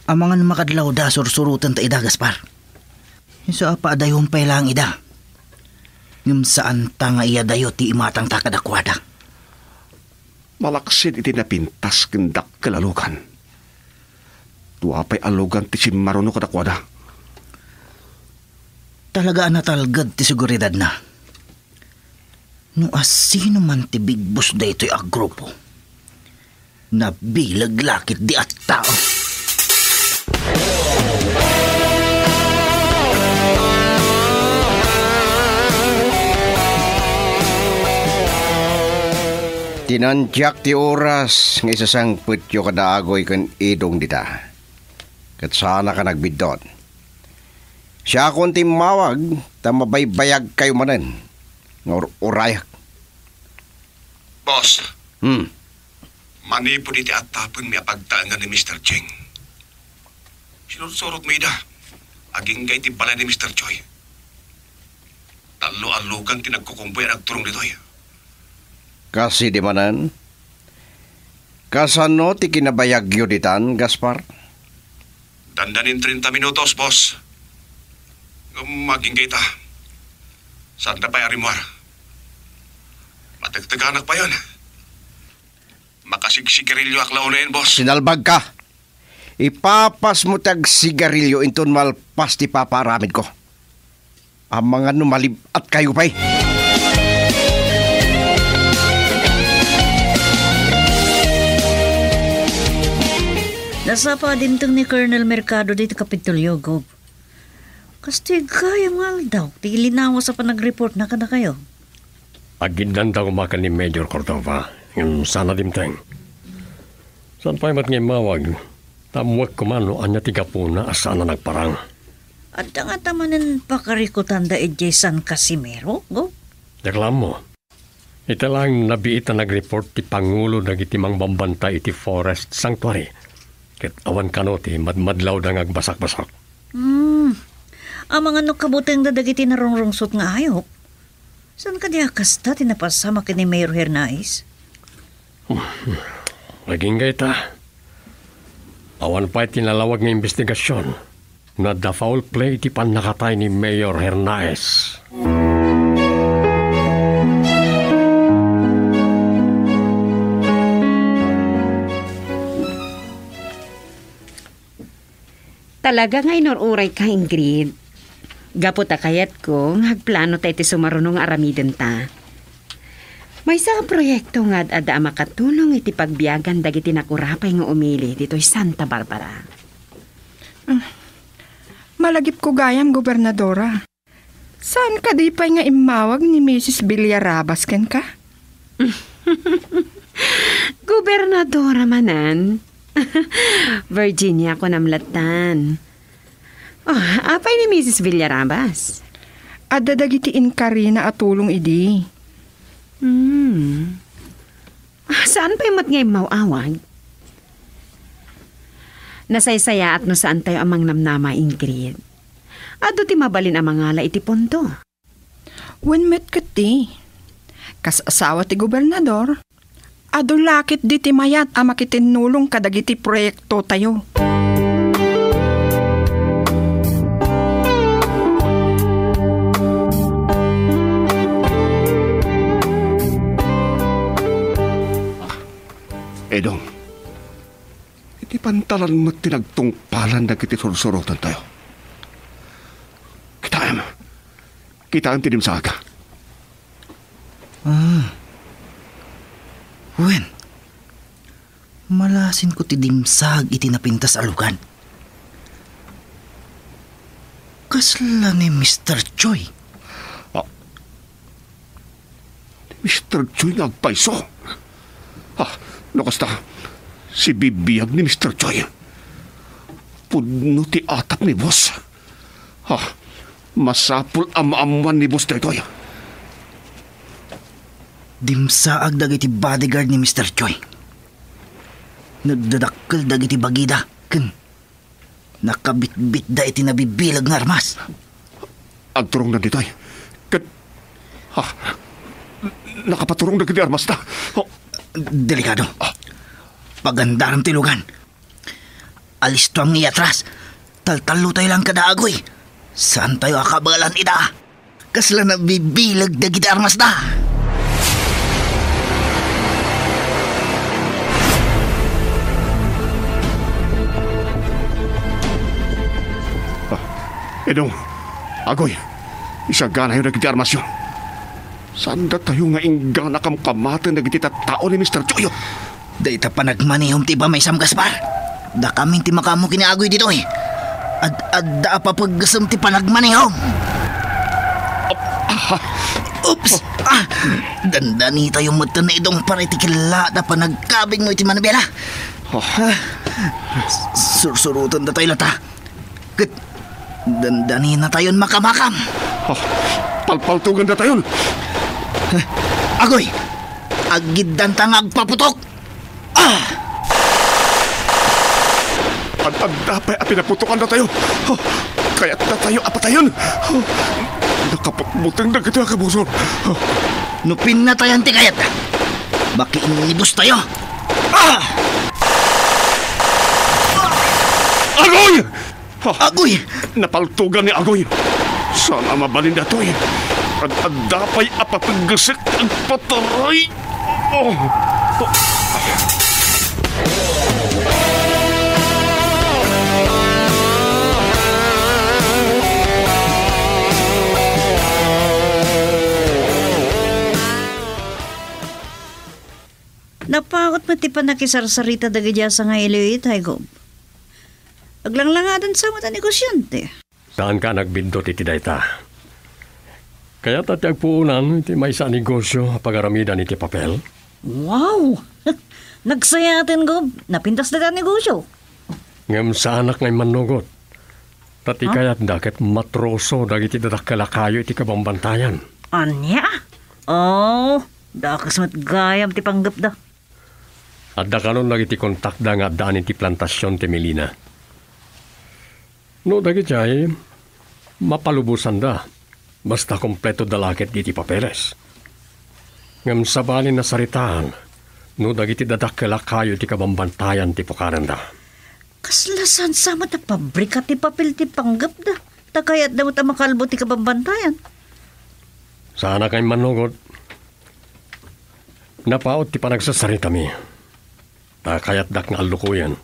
Amangan makadlawda, sursurotenta ida, Gaspar. Isu a paadayon pay laeng ida. Ngem saanta nga iyadayo ti imatangta kadakuada. Malaksid iti napintas ken dakkel a lugan. Dua pay a lugan ti simmaruno kadakuada. Talaga a natalged ti seguridadna. No asino man ti bigbos daytoy a grupo, nabileg la ketdi a tao. Tinantiak ti oras nga isasangpetyo kada Agoy ken Idong dita. Ket saanaka nagbiddut. Siakon ti immawag ta mabaybayagkayo manen nga ur-urayak. Boss, Hmm. manipud iti attapenmi a pagtaengan ni Mister Cheng, sinursurotmi ida agingga iti balay ni Mister Choi. Tallo a lugan ti nagkukumbuy a nagturong ditoy. Kas idi manen? Kasano ti kinabayagyo ditan, Gaspar? Dandanin treinta minutos, boss. Ngem agingga ita, saanda pay a rimmuar. Matekteganak payen. Makasigsigarilioak la unayen, boss. Sinalbagka. Ipapasmo ti agsigarilio inton malpas ti ipapaaramidko. Amangan no malib-atkayo pay. Nasapa a dimteng ni Colonel Mercado ditoy Kapitolyo, Gob. Kastoy gayam nga aldaw ti linawas a panagreportna kadakayo. Agiddanda koma ken ni Major Cordova, ngem saan a dimteng. Saan pay met nga immawag, ta ammoek koma no ania ti gapuna a saan a nagparang. Adda ngata manen pakarikutanda idiay San Casimero, Gob? Diak la ammo. Ita laeng nabiit a nagreport ti pangulo dagiti mangbambantay iti Forest Sanctuary, ket awan kano ti madmadlawda nga agbasakbasok. Hmm. Amangan no kabutengda dagiti narungrungsot nga ayup. Saan kadi a kasta ti napasamak ken ni Mayor Hernaez? Agingga ita, awan pay ti nalawag nga imbestigasion. Nadda foul play ti pannakatay ni Mayor Hernaez. Talaga nga inur-urayka, Ingrid. Gapu ta kayatko nga agplano ta iti sumaruno nga aramidenta. Maysa a proyekto nga ad-adda a makatulong iti pagbiagan dagiti nakurapay nga umili ditoy Santa Barbara. Ah, malagipko gayam, Gobernadora. Saan kadi pay nga immawag ni Misis Villarabas kenka? Gobernadora manen? Virginia, kunam lattan. Oh, apay ni Misis Villarabas? Adda dagiti inkarina a tulong idi. Hmm. Ah, saan pay met nga immaw-awag? Nasaysayaat no saantayo a mangnamnama, Ingrid. Adu ti mabalin a mangala iti punto. Wen met ketdi, kas asawa ti gobernador, adu la ketdi ti mayat a makitinnulong kadagiti proyektotayo. Edong, iti pantalan met ti nagtungpalan dagiti sursurotantayo. Kitaem, kitaem ti dimsaag. Sinko ti dimsaag iti napintas a lugan? Kasla ni Mister Choi? Ah, Mister Choi nga agpayso? Ah, no kasta, sibibiag ni Mister Choi. Pudno ti atap ni boss. Ah, masapul a maammuan ni boss daytoy. Dimsaag dagiti bodyguard ni Mister Choi. Nagdadakkel dagiti bagida ken nakabitbitda iti nabibileg nga armas. Agturongdan ditoy. Ket, ah, nakapaturong dagiti armasda. Oh. Delikado. Ah. Pagandarem ti lugan. Alistoam nga iatras. Taltallotayo laeng kada Agoy. Saantayo a kabaelan ida. Kasla nabibileg dagiti armasda. Ah, Edong, Agoy, isaganayo dagiti armasyo. Saandatayo nga inggana kamkamaten dagiti tattao ni Mister Choyo. Dayta panagmanihom ti ipamaysam, Gaspar. Dakamin ti makaammo ken ni Agoy ditoy. Ad-, adda a papaggesem ti panagmanihom. Ah. Oops! Ah! Dandanitayo metten, Edong, para iti kellaat a panagkabingmo iti manibela. Ah. Ah. Sursurotendatayo latta. Ket dandaninatayon makamakam. Ah, palpaltogandatayon. Agoy! Aggiddanta nga agpaputok! Ah! Ad-adda pay a pinaputokandatayo. Ah, kayatdatayo a patayen. Ah, nakaputbuteng dagiti agabusor. Ah. No pinatayan ti kayatda, makiinnibustayo. Ah! Agoy! Ha? Agoy! Napaltogan ni Agoy. Saan a mabalin datoy? Ad-adda pay a papaggesek agpataray. Oh. Napaut met ti pannakisarsaritana dagiti sangaili, Tay Gob. Aglanglangadan sa met a negosyante. Saanka a nagbiddut iti dayta. Kayatna ti agpuonan iti maysa a negosio a pagaramidan iti papel. Wow! Nagsayaten, Gob. Napintas dayta a negosio. Ngem saanak nga immannugot. Ta ti Ha? kayatda ket matroso dagiti dadakkel a kayo iti kabambantayan. Ania? Oh, dakes met gayam ti panggepda. Adda kanon dagiti kontakda nga addaan iti plantasion ti Melina. No dagiti ay, mapalubosanda, basta kompleto da la ket iti papeles. Ngem sabali nasaritaan, no dagiti dadakkel a kayo ti kabambantayan ti pukarenda. Kasla saan sa met a pabrika ti papel ti panggepda, ta kayatda met a makalbo ti kabambantayan. Saanak nga immannugot. Napaut ti panagsasaritami. Ta kayatdak nga allukoyen.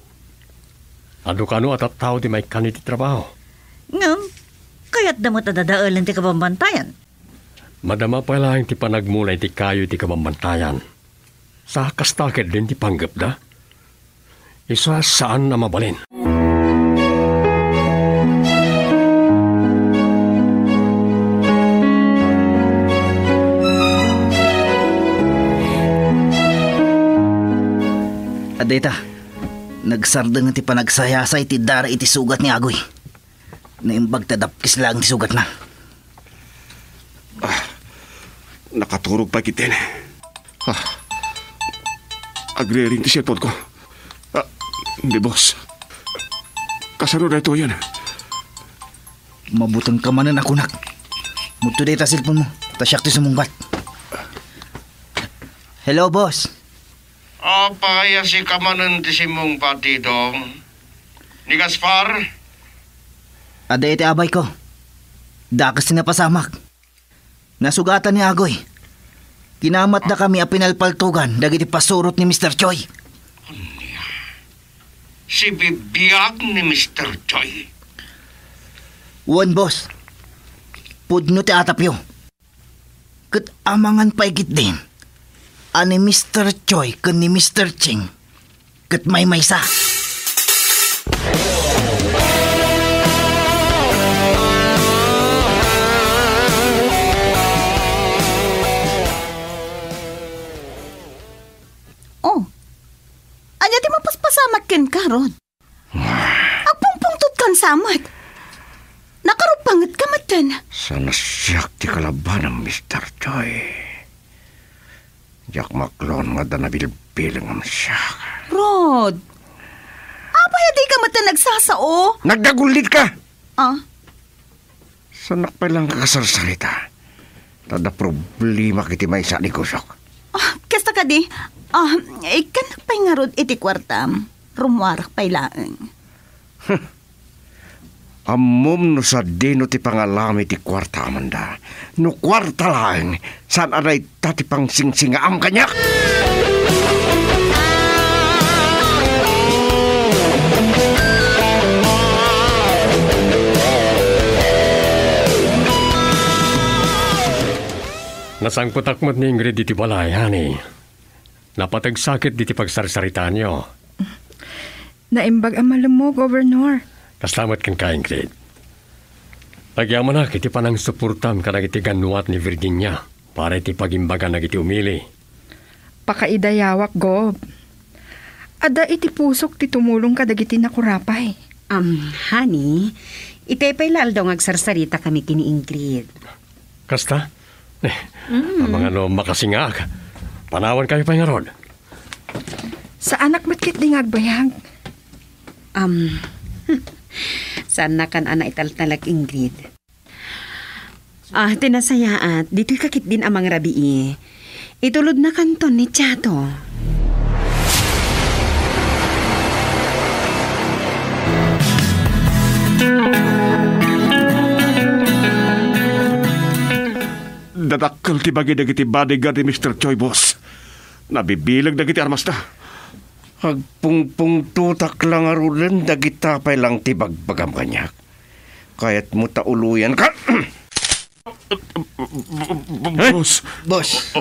Adu kano a tattao ti maikkan iti trabaho. Ngem, kayatda met a dadaelen ti kabambantayan. Madama pay laeng ti panagmula iti kayo iti kabambantayan. Sa kasta ketdin ti panggepda. Isu a saan a mabalin. Adda ita, nagsardeng ti panagsayasay ti dara iti sugat ni Agoy. Naimbag ta dapkis laeng ti sugatna. Ah, nakaturog pay ketdin. Ah, agriring ti cellphone ko. Ah, ni boss. Kasano daytoyen? Mabutengka manen a kunak. Mudto dayta cellphone mo, ta siak ti sumungbat. Hello, boss. Apay a sika manen ti simmungbat, Didong? Ni Gaspar? Adda iti abayko. Dakes ti napasamak. Nasugatan ni Agoy. Kinamatdakami a pinalpaltogan dagiti pasurot ni Mister Choi. Ania? Sibibiag ni Mister Choi? Wen, boss. Pudno ti atapyo. Ket amangan pay ketdin a ni Mister Choi ken ni Mister Ching ket maymaysa. Oh, ania ti mapaspasamak kenka, Rod? Agpungpungtotkan sa met. Nakarupangetka metten. Saan a siak ti kalabanam, Mister Joy. Diak maklon nga adda nabilbilengem siak. Rod, apay a dika metten nagsasao? Nagdagulitka! Ah? Saanak pay laeng a kasarsarita. Ta adda problema iti maysa a negosiok. Ah, kasta kadi, ah, ikkannak pay ngarud iti kuartam. Rummuarak pay laeng. Ammom no sadino ti pangalami ti kuarta, Amanda. No kuarta laeng, saan a dayta ti pangsingsingaam kaniak? Nasangpetak met ni Ingrid iti balay, honey. Napateg sakit diti pagsarsaritaanyo. Naimbag a malemmo, Governor. Kasta met kenka, Ingrid. Agyamanak iti panangsuportam kadagiti gannuat ni Virginia para iti pagimbagan dagiti umili. Pakaidayawak, Gov. Adda iti pusok ti tumulong kadagiti nakurapay. Am, honey, itay pay la aldaw nga agsarsarita kami ken ni Ingrid. Kasta? Eh, mm. Amangan no makasingaak. Panawankayo pay ngarud. Saanak met ketdi nga agbayag. Am, saannakan a naitaltalek, Ingrid. Ah, ti nasayaat, ditoyka ketdin a mangrabii. Itulodnakanton ni Chato. Dadakkel ti bagi dagiti bodyguard ni Mister Choi, boss. Nabibileg dagiti armasda. Agpungpungtotak la ngaruden dagita pay laeng ti bagbagam kaniak. Kayatmo ta uloyanka? Eh? Boss. Boss.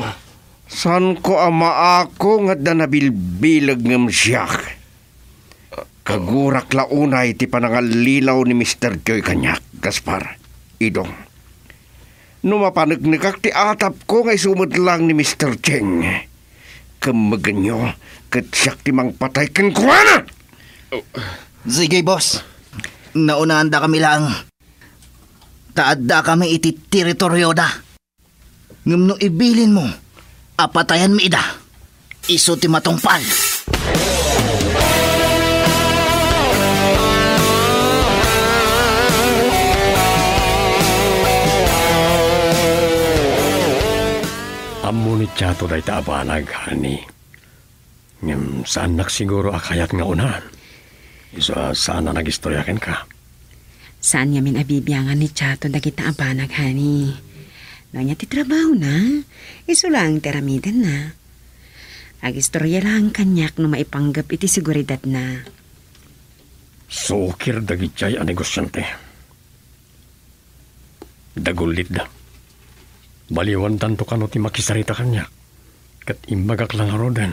Saanko a maako nga adda nabilbileg ngem siak. Kagurak la unay ti panangallilaw ni Mister Joy kaniak, Gaspar, Idong. No mapaneknekak ti atapko nga isu met laeng ni Mister Cheng, kemmegenyo ket siak ti mangpatay kenkuana! Sige, boss. Naunaandakami laeng. Ta addakami iti teritorioda. Ngem no ibilinmo a patayanmi ida, isu ti matungpal. Ammo ni Chato dayta a banag, honey. Ngem saannak siguro a kayat nga unaan. Isu a saan a nagistorya kenka. Saan ngamin a bibiangan ni Chato dagita a banag, honey. No ania ti trabahona, isu laeng ti aramidenna. Agistorya laeng kaniak no maipanggep iti seguridadna. Sukir dagiti a negosiante. Dagullitda. Baliwandanto kano ti makisarita kaniak, ket imbagak la ngaruden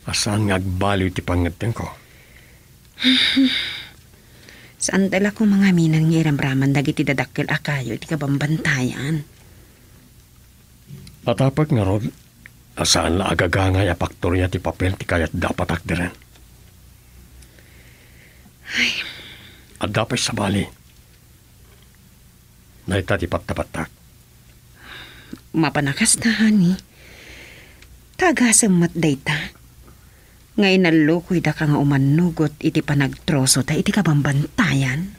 a saan nga agbaliw ti pangngeddengko. Saanta la koma nga amin nga iramraman dagiti dadakkel a kayo iti kabambantayan. Atapek ngarud a saan la a gagangay a paktoria ti papel ti kayatda a patakderen. Ay. Adda pay sabali. Dayta ti pattapattak. Mapan a kasta, honey. Ta agasem met dayta. Nga inallukoydaka nga umannugot iti panagtrosoda iti kabambantayan.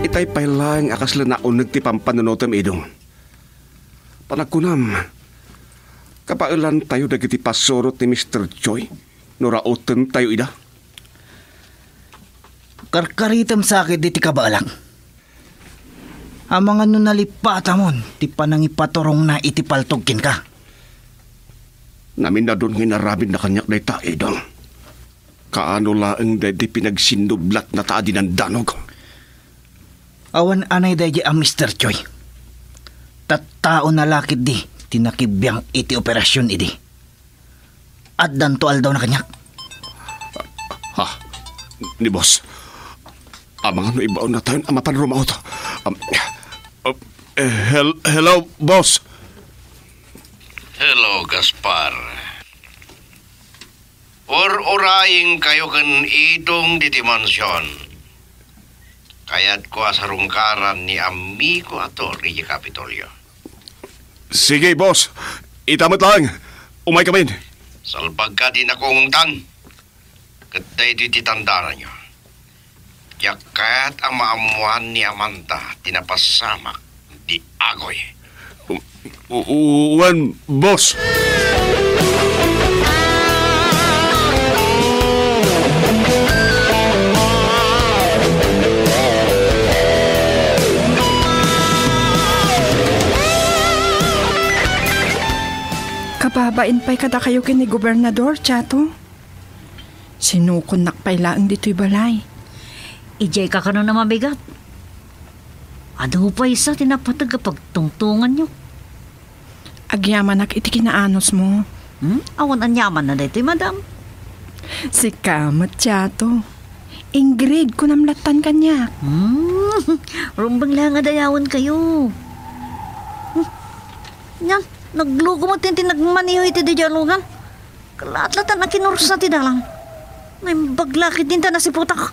Itay pay laeng a kasla nauneg ti pampanunotem, Idong. Panagkunam, kabaelantayo dagiti pasurot ni Mister Choi no rautentayo ida? Karkaritem sa ketdi ti kabaelak. Amangan no nalipatamon ti panangipaturongna iti paltog kenka. Naminadon nga inaramidna kaniak dayta, Idong. Kaano laeng daydi pinagsinnublatna ta adinandanog. Awan anay daydi a Mister Choi. Tattaona la ketdi ti nakibiang iti operasion idi. Addanto aldawna kaniak. Ha? Ni boss. Amangan no ibaonnatayon a mapan rumaot. Um, uh, hel-, hello, boss. Hello, Gaspar. Ur-urayengkayo ken Idong ditoy mansion. Kayatko a sarungkaran ni amigo a Tori idiay Kapitolyo. Sige, boss. Ita met laeng. Umaykamin. Salbagka ti nakungtan. Ket daytoy ti tandananyo. Diak kayat a maammoan ni Amanda ti napasamak di Agoy. U-, u-, wen, boss. Kababain pay kadakayo ken ni Gobernador, Chato. Sinukonnak pay laeng ditoy balay. Idiay kakanana mabigat. Adu pay sa ti napateg a pagtungtonganyo. Agyamanak iti kinaanosmo. Hmm? Awan aniamanna daytoy, madam. Sika met, Chato. Ingrid, kunam lattan kaniak. Hmm. Rumbeng la nga dayawenkayo. Hmm. Yan, nagluko met ti nagmaneho iti dialogan. Kalatlatan a kinursa ti dalan. Naimbag la ketdin ta nasiputak.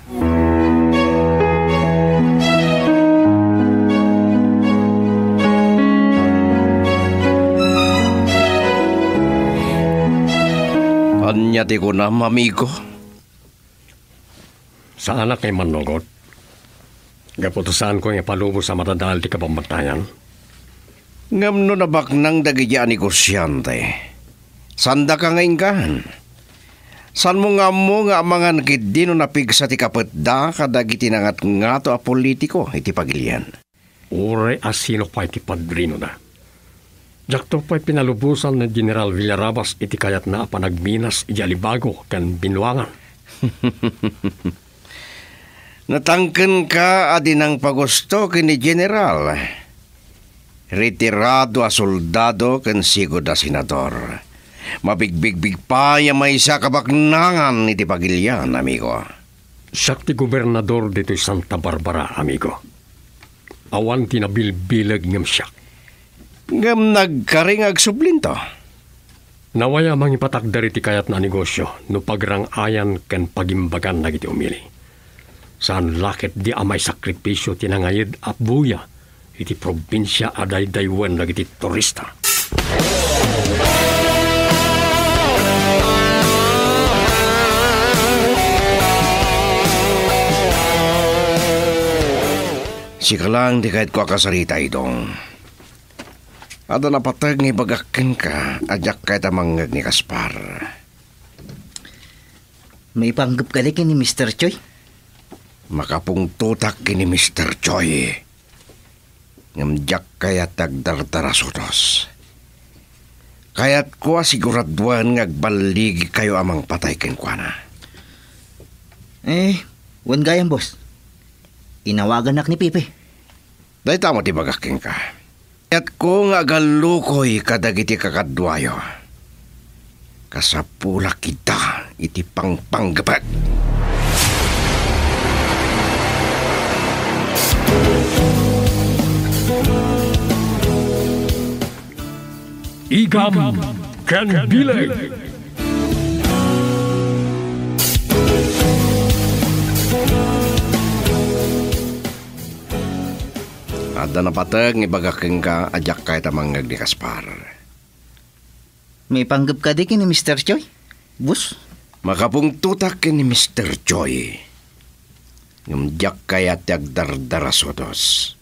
Ania ti kunam, amigo? Saanak nga immannugot. Gapu ta saanko nga ipalubos a madadael ti kabambantayan. Ngem no nabaknang dagiti a negosiante, saandaka nga inggaan. Saanmo nga ammo nga amangan ketdi no napigsa ti kapetda kadagiti nangatngato a politiko iti pagilian. Uray a sino pay ti padrinona. Diakto pay pinalubosan ni General Villarabas iti kayatna a panagminas idiay Alibago ken Binuangan. Natangkenka a dinang pagusto ken ni General. Retirado a soldado ken sigud a senador. Mabigbigbig pay a maysa a kabaknangan iti pagilian, amigo. Siak ti gobernador ditoy Santa Barbara, amigo. Awan ti nabilbileg ngem siak. Ngem nagkari nga agsublinto. Nawaya a mangipatakder iti kayatna a negosio no pagrang-ayan ken pagimbagan dagiti umili. Saan la ketdi a maisakripisio ti nangayed a buya iti probinsia a daydaywen dagiti turista. Sika laeng ti kayatko a kasarita, Idong. Adda napateg nga ibagak kenka a diak kayat a mangngeg ni Gaspar. Maipanggep kadi ken ni Mister Choi? Makapungtotak ken ni Mister Choi. Ngem diak kayat ti agdardarasudos. Kayatko a siguraduen nga agballigikayo a mangpatay kenkuana. Eh, wen gayam, boss. Inawaganak ni Pepe. Dayta met ti ibagak kenka. Kayatko nga agallukoy kadagiti kakaduayo. Kasapulak ida iti pangpanggepek. Igam ken bileg. Adda napateg nga ibagak kenka a diak kayat a mangngeg ni Gaspar. Maipanggep kadi ken ni Mister Choi, boss? Makapungtotak ken ni Mister Choi. Ngem diak kayat ti agdardarasudos.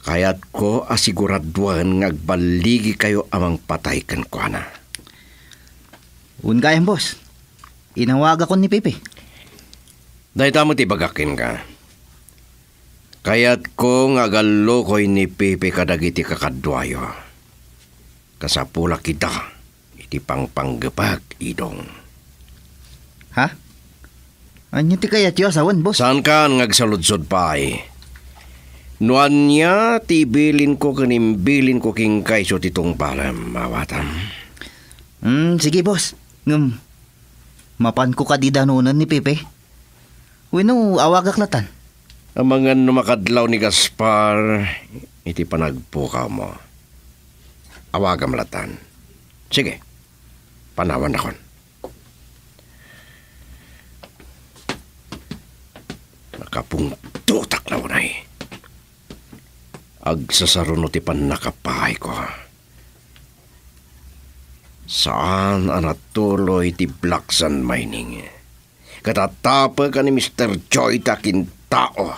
Kayatko a siguraduen nga agballigikayo a mangpatay kenkuana. Wen gayam, boss. Inawagakon ni Pepe. Dayta met ti ibagak kenka. Kayatko nga agallukoy ni Pepe kadagiti kakaduayo. Kasapulak ida iti pangpanggepek, Idong. Ha? Ania ti kayatyo a sawen, boss? Saankan nga agsaludsod pay. No ania ti ibilinko ken imbilinko kenka isu ti tungpalem, awatam. Hmm, sige, boss. Ngem, mapanko kadi danonen ni Pepe? Wenno, awagak latan? Amangan no makadlaw ni Gaspar iti panagpukawmo. Awagam latan. Sige, panawannakon. Nakapungtotak la unay. Agsasaruno ti pannakapahayko. Saan a natuloy ti black sand mining. Ket atapek a ni Mister Joy ti akintao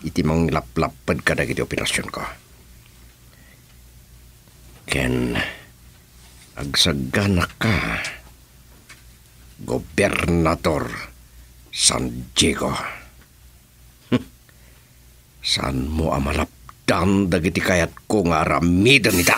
iti mangilaplapped kadagiti operasionko. Ken agsagganaka, Gobernador San Diego. Saanmo a malapdan dagiti kayatko nga aramiden ita.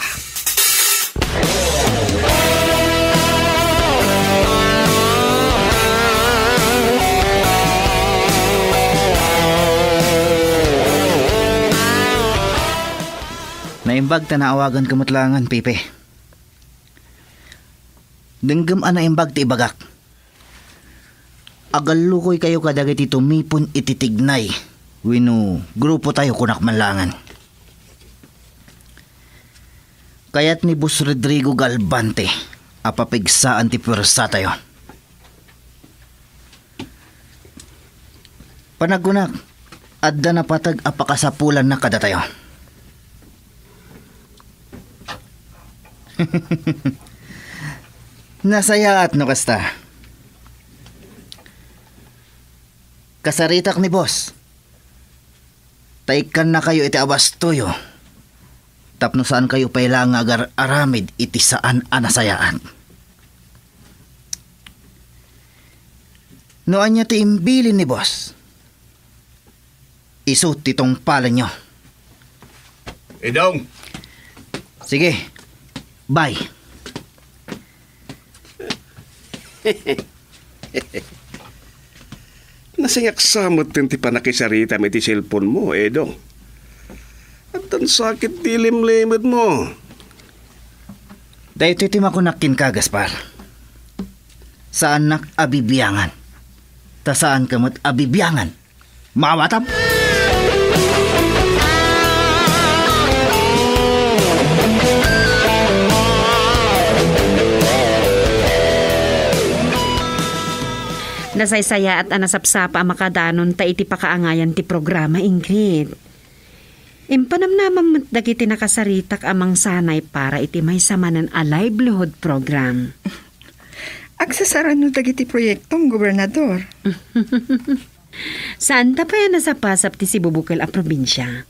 Naimbag ta naawaganka met laengen, Pepe. Denggem a naimbag ti ibagak. Agallukoykayo kadagiti tumipon iti tignay wenno grupotayo, kunak man laengen. Kayat ni Boss Rodrigo Galvante a papigsaan ti puersatayo. Panagkunak, adda napateg a pakasapulanna kadatayo. Nasayaat no kasta. Kasaritak ni boss. Ta ikkannakayo iti abastoyo tapno saankayo pay laeng nga agar-aramid iti saan a nasayaat. No ania ti imbilin ni boss, isu ti tungpalenyo. Idong! Sige. Bye. Nasayaksa met ti pannakisaritam iti cellphone mo, Edong. Addan sakit ti limlimed mo. Daytoy ti makunak kenka, Gaspar. Saannak a bibiangan. Ta saanka met a bibiangan. Maawatam? Nasaysayaat a nasapsapa a makadanonta iti pakaangayan ti programa, Ingrid. Impanamnamam met dagiti nakasaritak a mangsanay para iti maysa manen a livelihood program. Agsasarano dagiti proyektom, Gobernador. Saanta pay a nasapasap ti sibubukel a probinsia.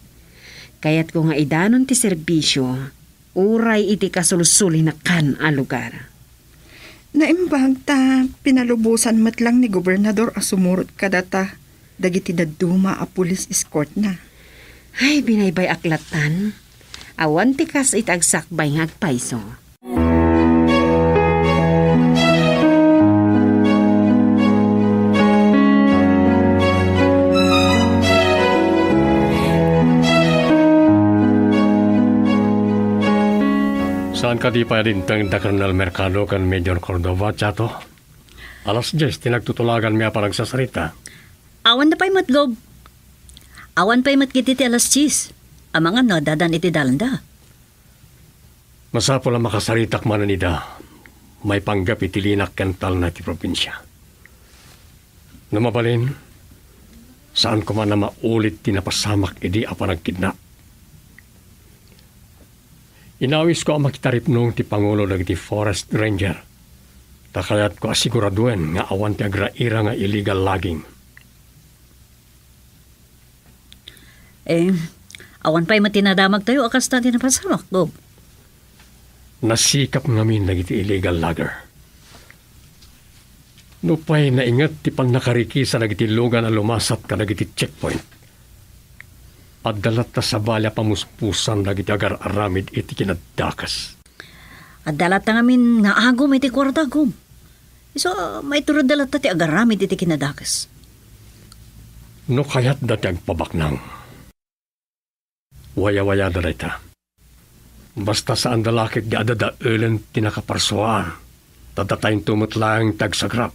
Kayatko nga idanon ti serbisio, uray iti kasulsulinakan a lugar. Naimbag ta pinalubosan met lang ni Gobernador a sumurot kadata dagiti dadduma a police escortna. Ay, binaybay-ak latan. Awan ti kas iti agsakbay nga agpayso. Saan kadi pay a dimteng da Colonel Mercado ken Major Cordova, Chato? Alas dies ti nagtutulaganmi a panagsasarita. Awan da pay met, Gob. Awan pay met ketdi ti alas dies. Amangan no addadan iti dalanda. Masapul a makasaritak manen ida maipanggep iti linak ken talna ti probinsia. No mabalin, saan koma a maulit ti napasamak idi a panagkidnap. Inawisko a makitaripnong ti pangulo dagiti Forest Ranger, ta kayatko a siguraduen nga awan ti agraira nga illegal logging. Eh, awan pay met ti nadamagtayo a kasta ti napasamak, Gob. Nasikap ngamin dagiti illegal logger. Nupay nainget ti pannakarikisa dagiti lugan a lumasat kadagiti checkpoint, adda latta sabali a pamuspusan dagiti agar-aramid iti kinadakes. Adda latta ngamin naagum iti kuarta, Gob. Isu, maiturod da latta ti agaramid iti kinadakes. No kayatda ti agpabaknang, Wayawayada dayta. Basta saanda la ketdi a dadaelen ti nakaparsuaan. Ta datayo met laeng ti agsagrap.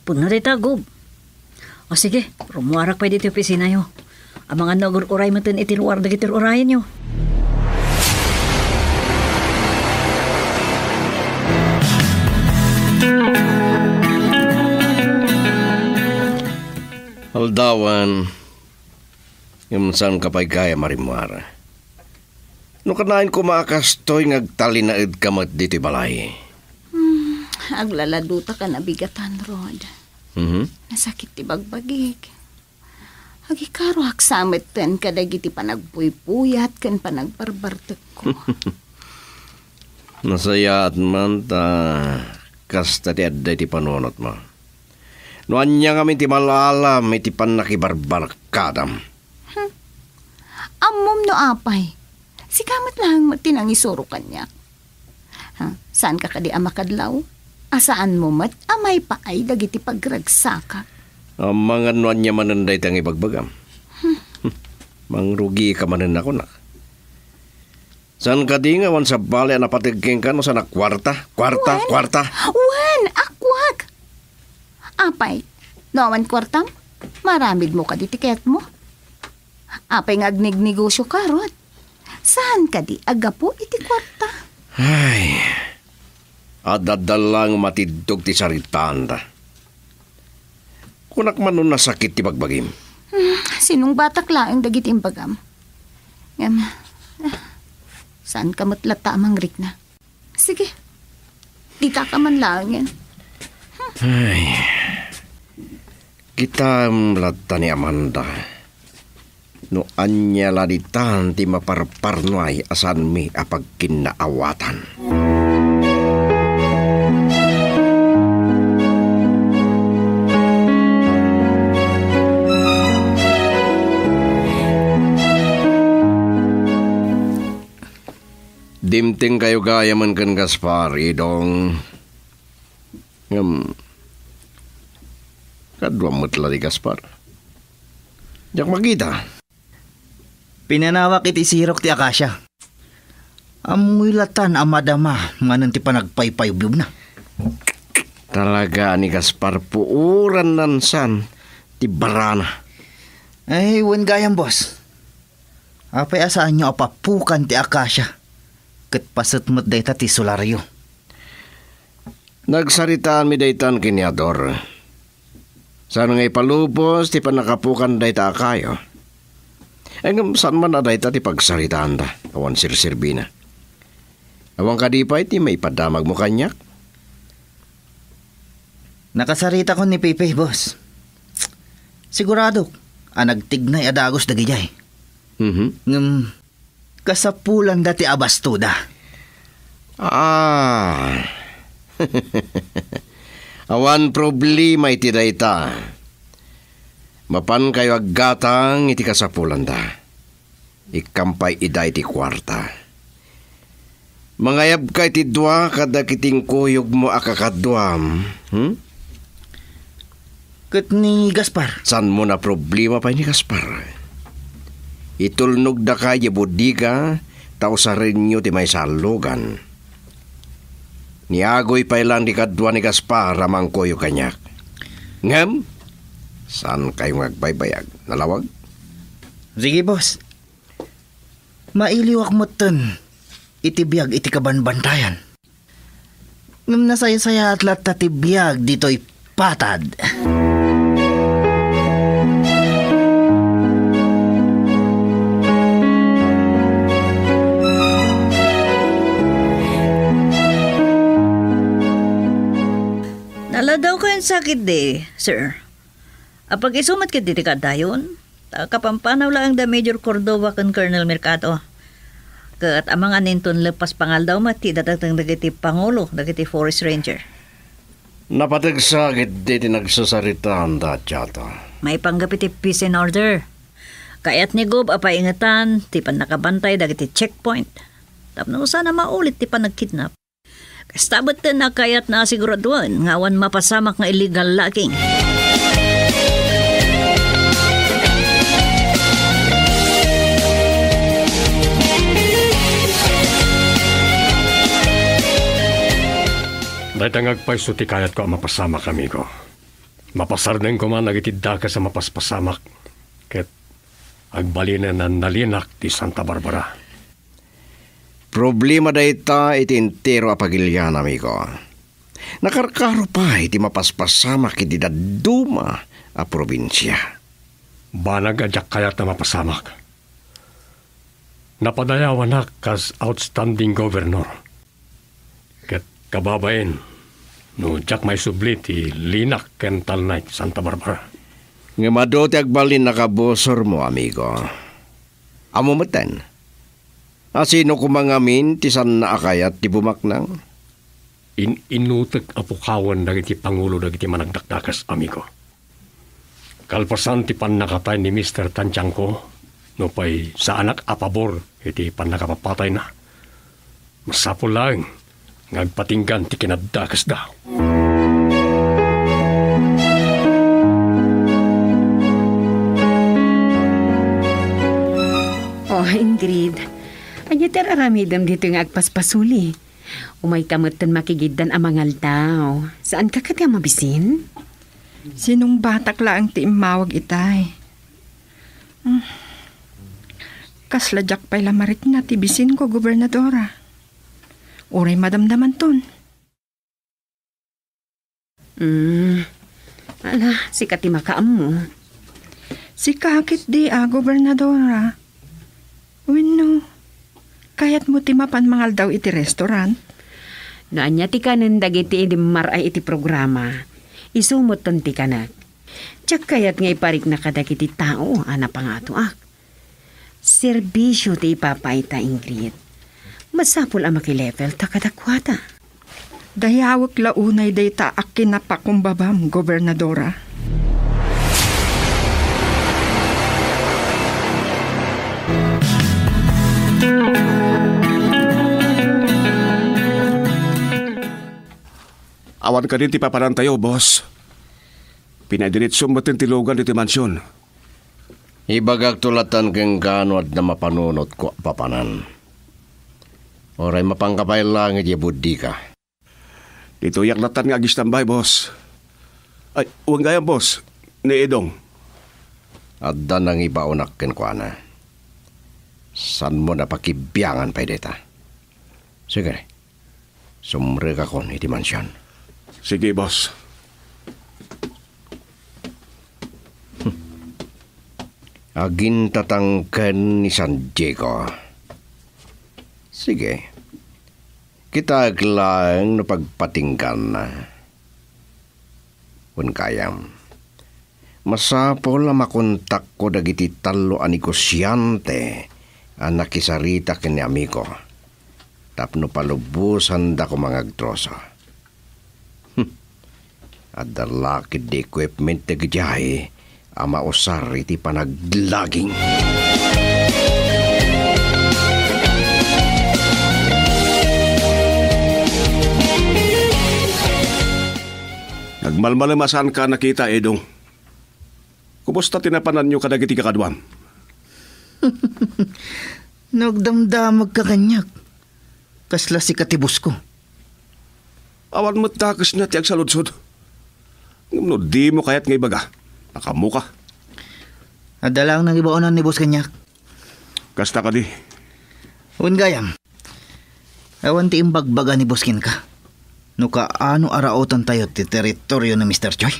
Pudno dayta, Gob. O sige, rummuarak pay ditoy opisinayo. Amangan no agur-uray metten iti luar dagiti ur-urayenyo. Aldawan, ngem saanka pay gayam a rimmuar. No kanayon koma a kastoy nga agtalinaedka met ditoy balay. Hmm, aglaladutaka a nabigatan, Rod. Mhm. Nasakit ti bagbagik. Agikaruak sa metten kadagiti panagpuy-puyat ken panagbarbartekko. Nasayaat man ta kasta ti adda iti panunotmo. No ania ngamin ti mal-alam iti pannakibarbarkadam. Hmm. Ammom no apay. Sika met laeng met ti nangisuro kaniak. Ha, saanka kadi a makadlaw? A saanmo met a maipaay dagiti pagragsakak? Amangan no ania manen dayta nga ibagbagam. Hmm. Mangrugika manen a kunak. Saan kadi nga awan sabali a napateg kenka no saan a kuarta, kuarta, Wen? Kuarta? Wen, akuak! Apay, no awan kuartam, maaramidmo kadi ti kayatmo? Apay nga agnegnegosio ka, Rod? Saan kadi a gapu iti kuarta? Ay, adda laeng matiddog ti saritaanda. Kunak man no nasakit ti bagbagim. Hmm, sinungbatak laeng dagiti imbagam. Ngem, ah, saanka met latta a mangrikna? Sige, ditaka man laengen. Ay, kitam latta ni Amanda. No ania la ditan ti maparparnuay a saanmi a pagkinnaawatan. Dimtengkayo gayamen ken Gaspar, Idong. Ngem, kaduam met la ni Gaspar. Diak makita. Pinanawak iti sirok ti akasia. Ammoy latan a madama manen ti panagpaypayubna. Talaga ni Gaspar, puoranna san ti barana. Ay, wen gayam, boss. Apay a saanyo a papukan ti akasia? Ket paset met dayta ti solaryo. Nagsaritaanmi daytan ken ni Ador. Saan nga ipalubos ti pannakapukan dayta a kayo. Ngem saan man a dayta ti pagsaritaanda, awan serserbina. Awan kadi pay ti maipadamagmo kaniak? Nakasaritakon ni Pepe, boss. Siguradok a nagtignay a dagus dagidiay. Mhm. Ngem, kasapulanda ti abastoda. Ah. Awan problema iti dayta. Mapankayo aggatang iti kasapulanda. Ikkam pay ida iti kuarta. Mangayabka iti dua kadagiti inkuyogmo a kakaduam, hmm? Ket ni Gaspar? Saanmo a problema pay ni Gaspar? Itulnogdaka idiay bodega, ta usarenyo ti maysa a lugan. Ni Agoy pay laeng ti kadua ni Gaspar a mangkuyog kaniak. Ngem, saankayo nga agbaybayag. Nalawag? Sige, boss. Mailiwak metten iti biag iti kabanbantayan. Ngem nasaysayaat latta ti biag ditoy patad. Naladaw kayon sakit di, sir. Apag-isu met ketdi ti kaadayon, ta kapampanaw laeng da Major Cordova ken Colonel Mercado. Ket amangan inton lepas pangaldaw met ti idatangteng dagiti pangulo dagiti Forest Ranger. Napateg sa ketdi ti nagsasaritaanda, Chata. Maipanggep iti peace and order. Kayat ni Gob a paingetan ti pannakabantay dagiti checkpoint. Tapno saan a maulit ti panagkidnap. Kasta metten a kayatna a siguraduaen nga awan mapasamak nga illegal logging. Dayta nga agpayso ti kayatko a mapasamak, amigo. Mapasardeng koma dagiti dakes a mapaspasamak ket agbalinen a nalinak ti Santa Barbara. Problema dayta iti entero a pagilian, amigo. Nakarkaro pay ti mapaspasamak iti dadduma a probinsia. Banag a diak kayat a mapasamak. Napadayawanak kas outstanding governor. Ket kababain, no diak maisubli ti linak ken talna iti Santa Barbara. Ngem adu ti agbalin a kabusormo, amigo. Ammo metten, a sino koma ngamin ti saanna a kayat ti bumaknang? In-inutek a pukawen dagiti pangulo dagiti managdakdakes, amigo. Kalpasan ti pannakatay ni Mister Tantiangco, nupay saanak a pabor iti pannakapapatayna, masapul laeng nga agpatinggan ti kinaddakesda. Oh, Ingrid, ania ti ar-aramidem ditoy nga agpaspasuli? Umayka metten makigiddan a mangaldaw. Saanka kadi a mabisin? Sinungbatak laeng ti immawag itay. Hmm. Kasla diak pay la marikna ti bisinko, Gobernadora. Uray madamdamanton. Hmm. Ala, sika ti makaammo. Sika ketdi a, Gobernadora. Wenno, kayatmo ti mapan mangaldaw iti restaurant? No ania ti kanen dagiti idimmar-ay iti programa, isu metten ti kanek. Diak kayat nga iparikna kadagiti tao a napangatoak. Serbisio ti ipapayta, Ingrid. Masapul a makilevel ta kadakuada. Dayawek la unay dayta a kinapakumbabam, Gobernadora. Awan kadi ti papanantayo, boss. Pinaidiretsom metten ti lugan iti mansion. Ibagakto latta kenka no adda mapanunotko a papanan. Uray mapanka pay laeng idiay bodega. Ditoyak latta nga agistambay, boss. Ay, wen gayam, boss, ni Edong. Adda nangibaonak kenkuana. Saanmo a pakibiangan pay dayta. Sige, sumrekakon iti mansion. Sige, boss. Agintatangken ni San Diego. Sige. Kitaek laeng no pagpatingganna. Wen gayam, masapul a makontakko dagiti tallo a negosiante a nakisarita ken ni Amigo tapno palubosanda koma nga agtroso. Hmm. Adda la ketdi equipment dagiti a mausar iti panaglaging. Nagmalmalem a saanka a nakita, Edong. Kumusta ti napananyo kadagiti kakaduam? Nagdamdamagka kaniak. Kasla sika ti boss ko. Awan met dakesna ti agsaludsod. Ngem no dimo kayat nga ibaga, makaammoka. Adda laeng nangibaonan ni boss kaniak. Kasta kadi? Wen gayam. Awan ti imbagbaga ni boss kenka no kaano a rautentayo ti teritorio ni Mister Choi?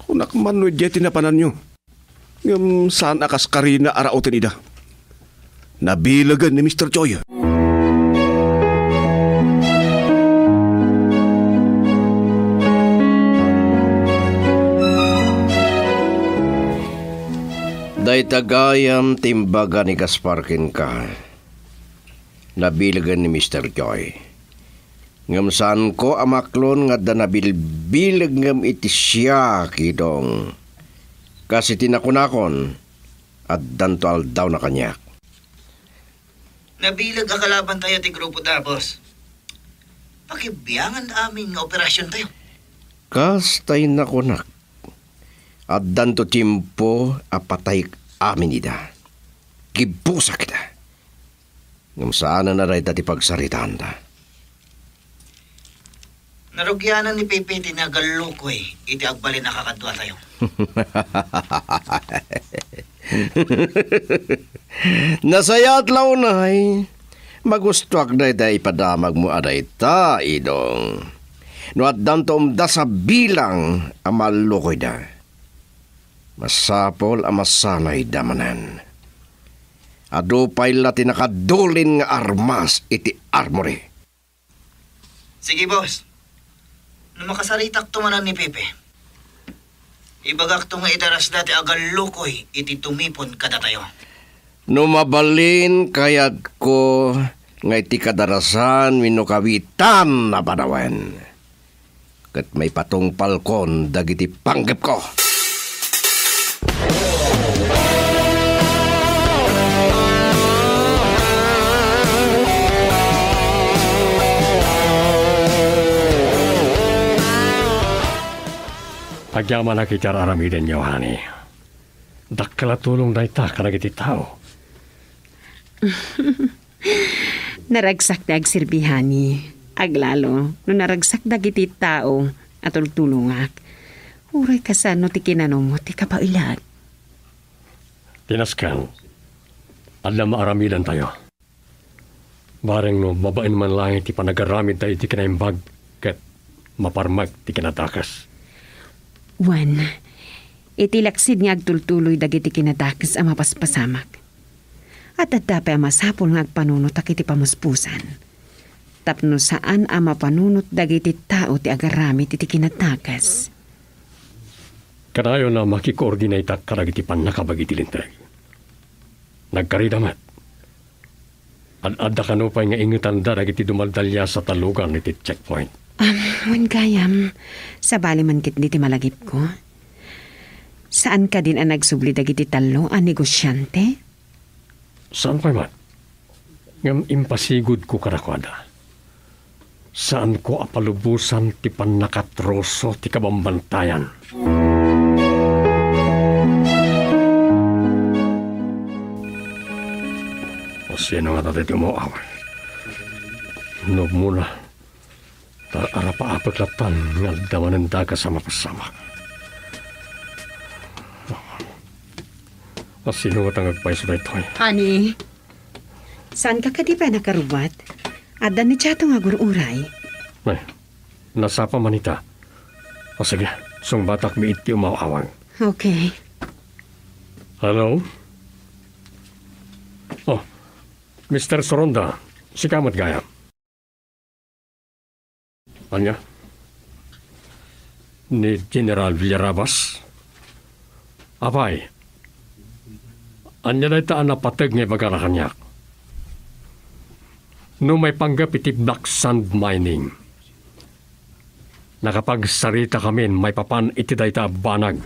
Kunak man no idiay ti napananyo. Ngem saan a kas karina a rauten ida. Nabilegen ni Mister Choi. Dayta gayam ti imbaga ni Gaspar kenka. Nabilegen ni Mister Choi. Ngem saanko a maklon nga adda nabilbileg ngem iti siak, Edong. Kas iti nakunakon, addanto aldawna kaniak. Nabileg a kalabantayo ti grupo da, boss. Pakibiangan amin nga operasiontayo. Kas tay nakunak, addanto tiempo a patayek amin ida. Gibusak ida. Ngem saanen a dayta ti pagsaritaanda. Narugianan ni Pepe ti nagallukoy iti agbalin a kakaduatayo. Nasayaat la unay. Magustuak dayta ipadamagmo a dayta, Idong. No addanto umdas a bilang a mallukoyda, masapul a masanayda manen. Adu pay la ti nakadulin nga armas iti armory. Sige, boss. No makasaritakto manen ni Pepe, ibagakto nga idarasda ti agallukoy iti tumipon kadatayo. No mabalin, kayatko nga iti kadarasan wenno kawitan a panawen, ket maipatungpalkon dagiti panggepko. Agyamanak iti ar-aramidenyo, honey. Dakkel a tulong dayta kadagiti tao. Naragsak ti agserbi, honey. Aglalo no naragsak dagiti tao a tultulongak. Uray kasano ti kinanamo ti kabaelan. Ti nasken, adda maaramidantayo. Bareng no babaen man laeng ti panagaramidda iti kinaimbag ket maparmek ti kinadakes. Wen, iti laksid nga agtultuloy dagiti kinadakes a mapaspasamak, adda pay a masapul nga agpanunotak iti pamuspusan, tapno saan a mapanunot dagiti tao ti agaramid iti kinadakes. Kanayon a makikoordinatak kadagiti pannakabagi ti Linteg. Nagkarida met. Ad-adda kano pay nga ingetanda dagiti dumaldalias a tallogan iti checkpoint. Am, wen gayam, sabali man ketdi ti malagipko. Saan kadin a nagsubli dagiti tallo a negosiante? Saan pay met? Ngem impasigudko kadakuada. Saanko a palubosan ti pannakatroso ti kabambantayan. Sino nga dayta ti umaw-awag? Nubmona, ta arapaapek latta nga adda manen dakes a mapaspasamak. Sino nga agpayso daytoy? Honey, saanka kadi pay a nakarubat? Adda ni Chato nga agur-uray. Ay, nasapa man ita. O sige, sungbatakmi iti umaw-awag. Okay. Hello? Oh, Mister Soronda, sika met gayam. Ania? Ni General Villarabas? Apay, ania dayta a napateg nga ibagana kaniak? No maipanggep iti black sand mining, nakapagsarita kamin maipapan iti dayta a banag.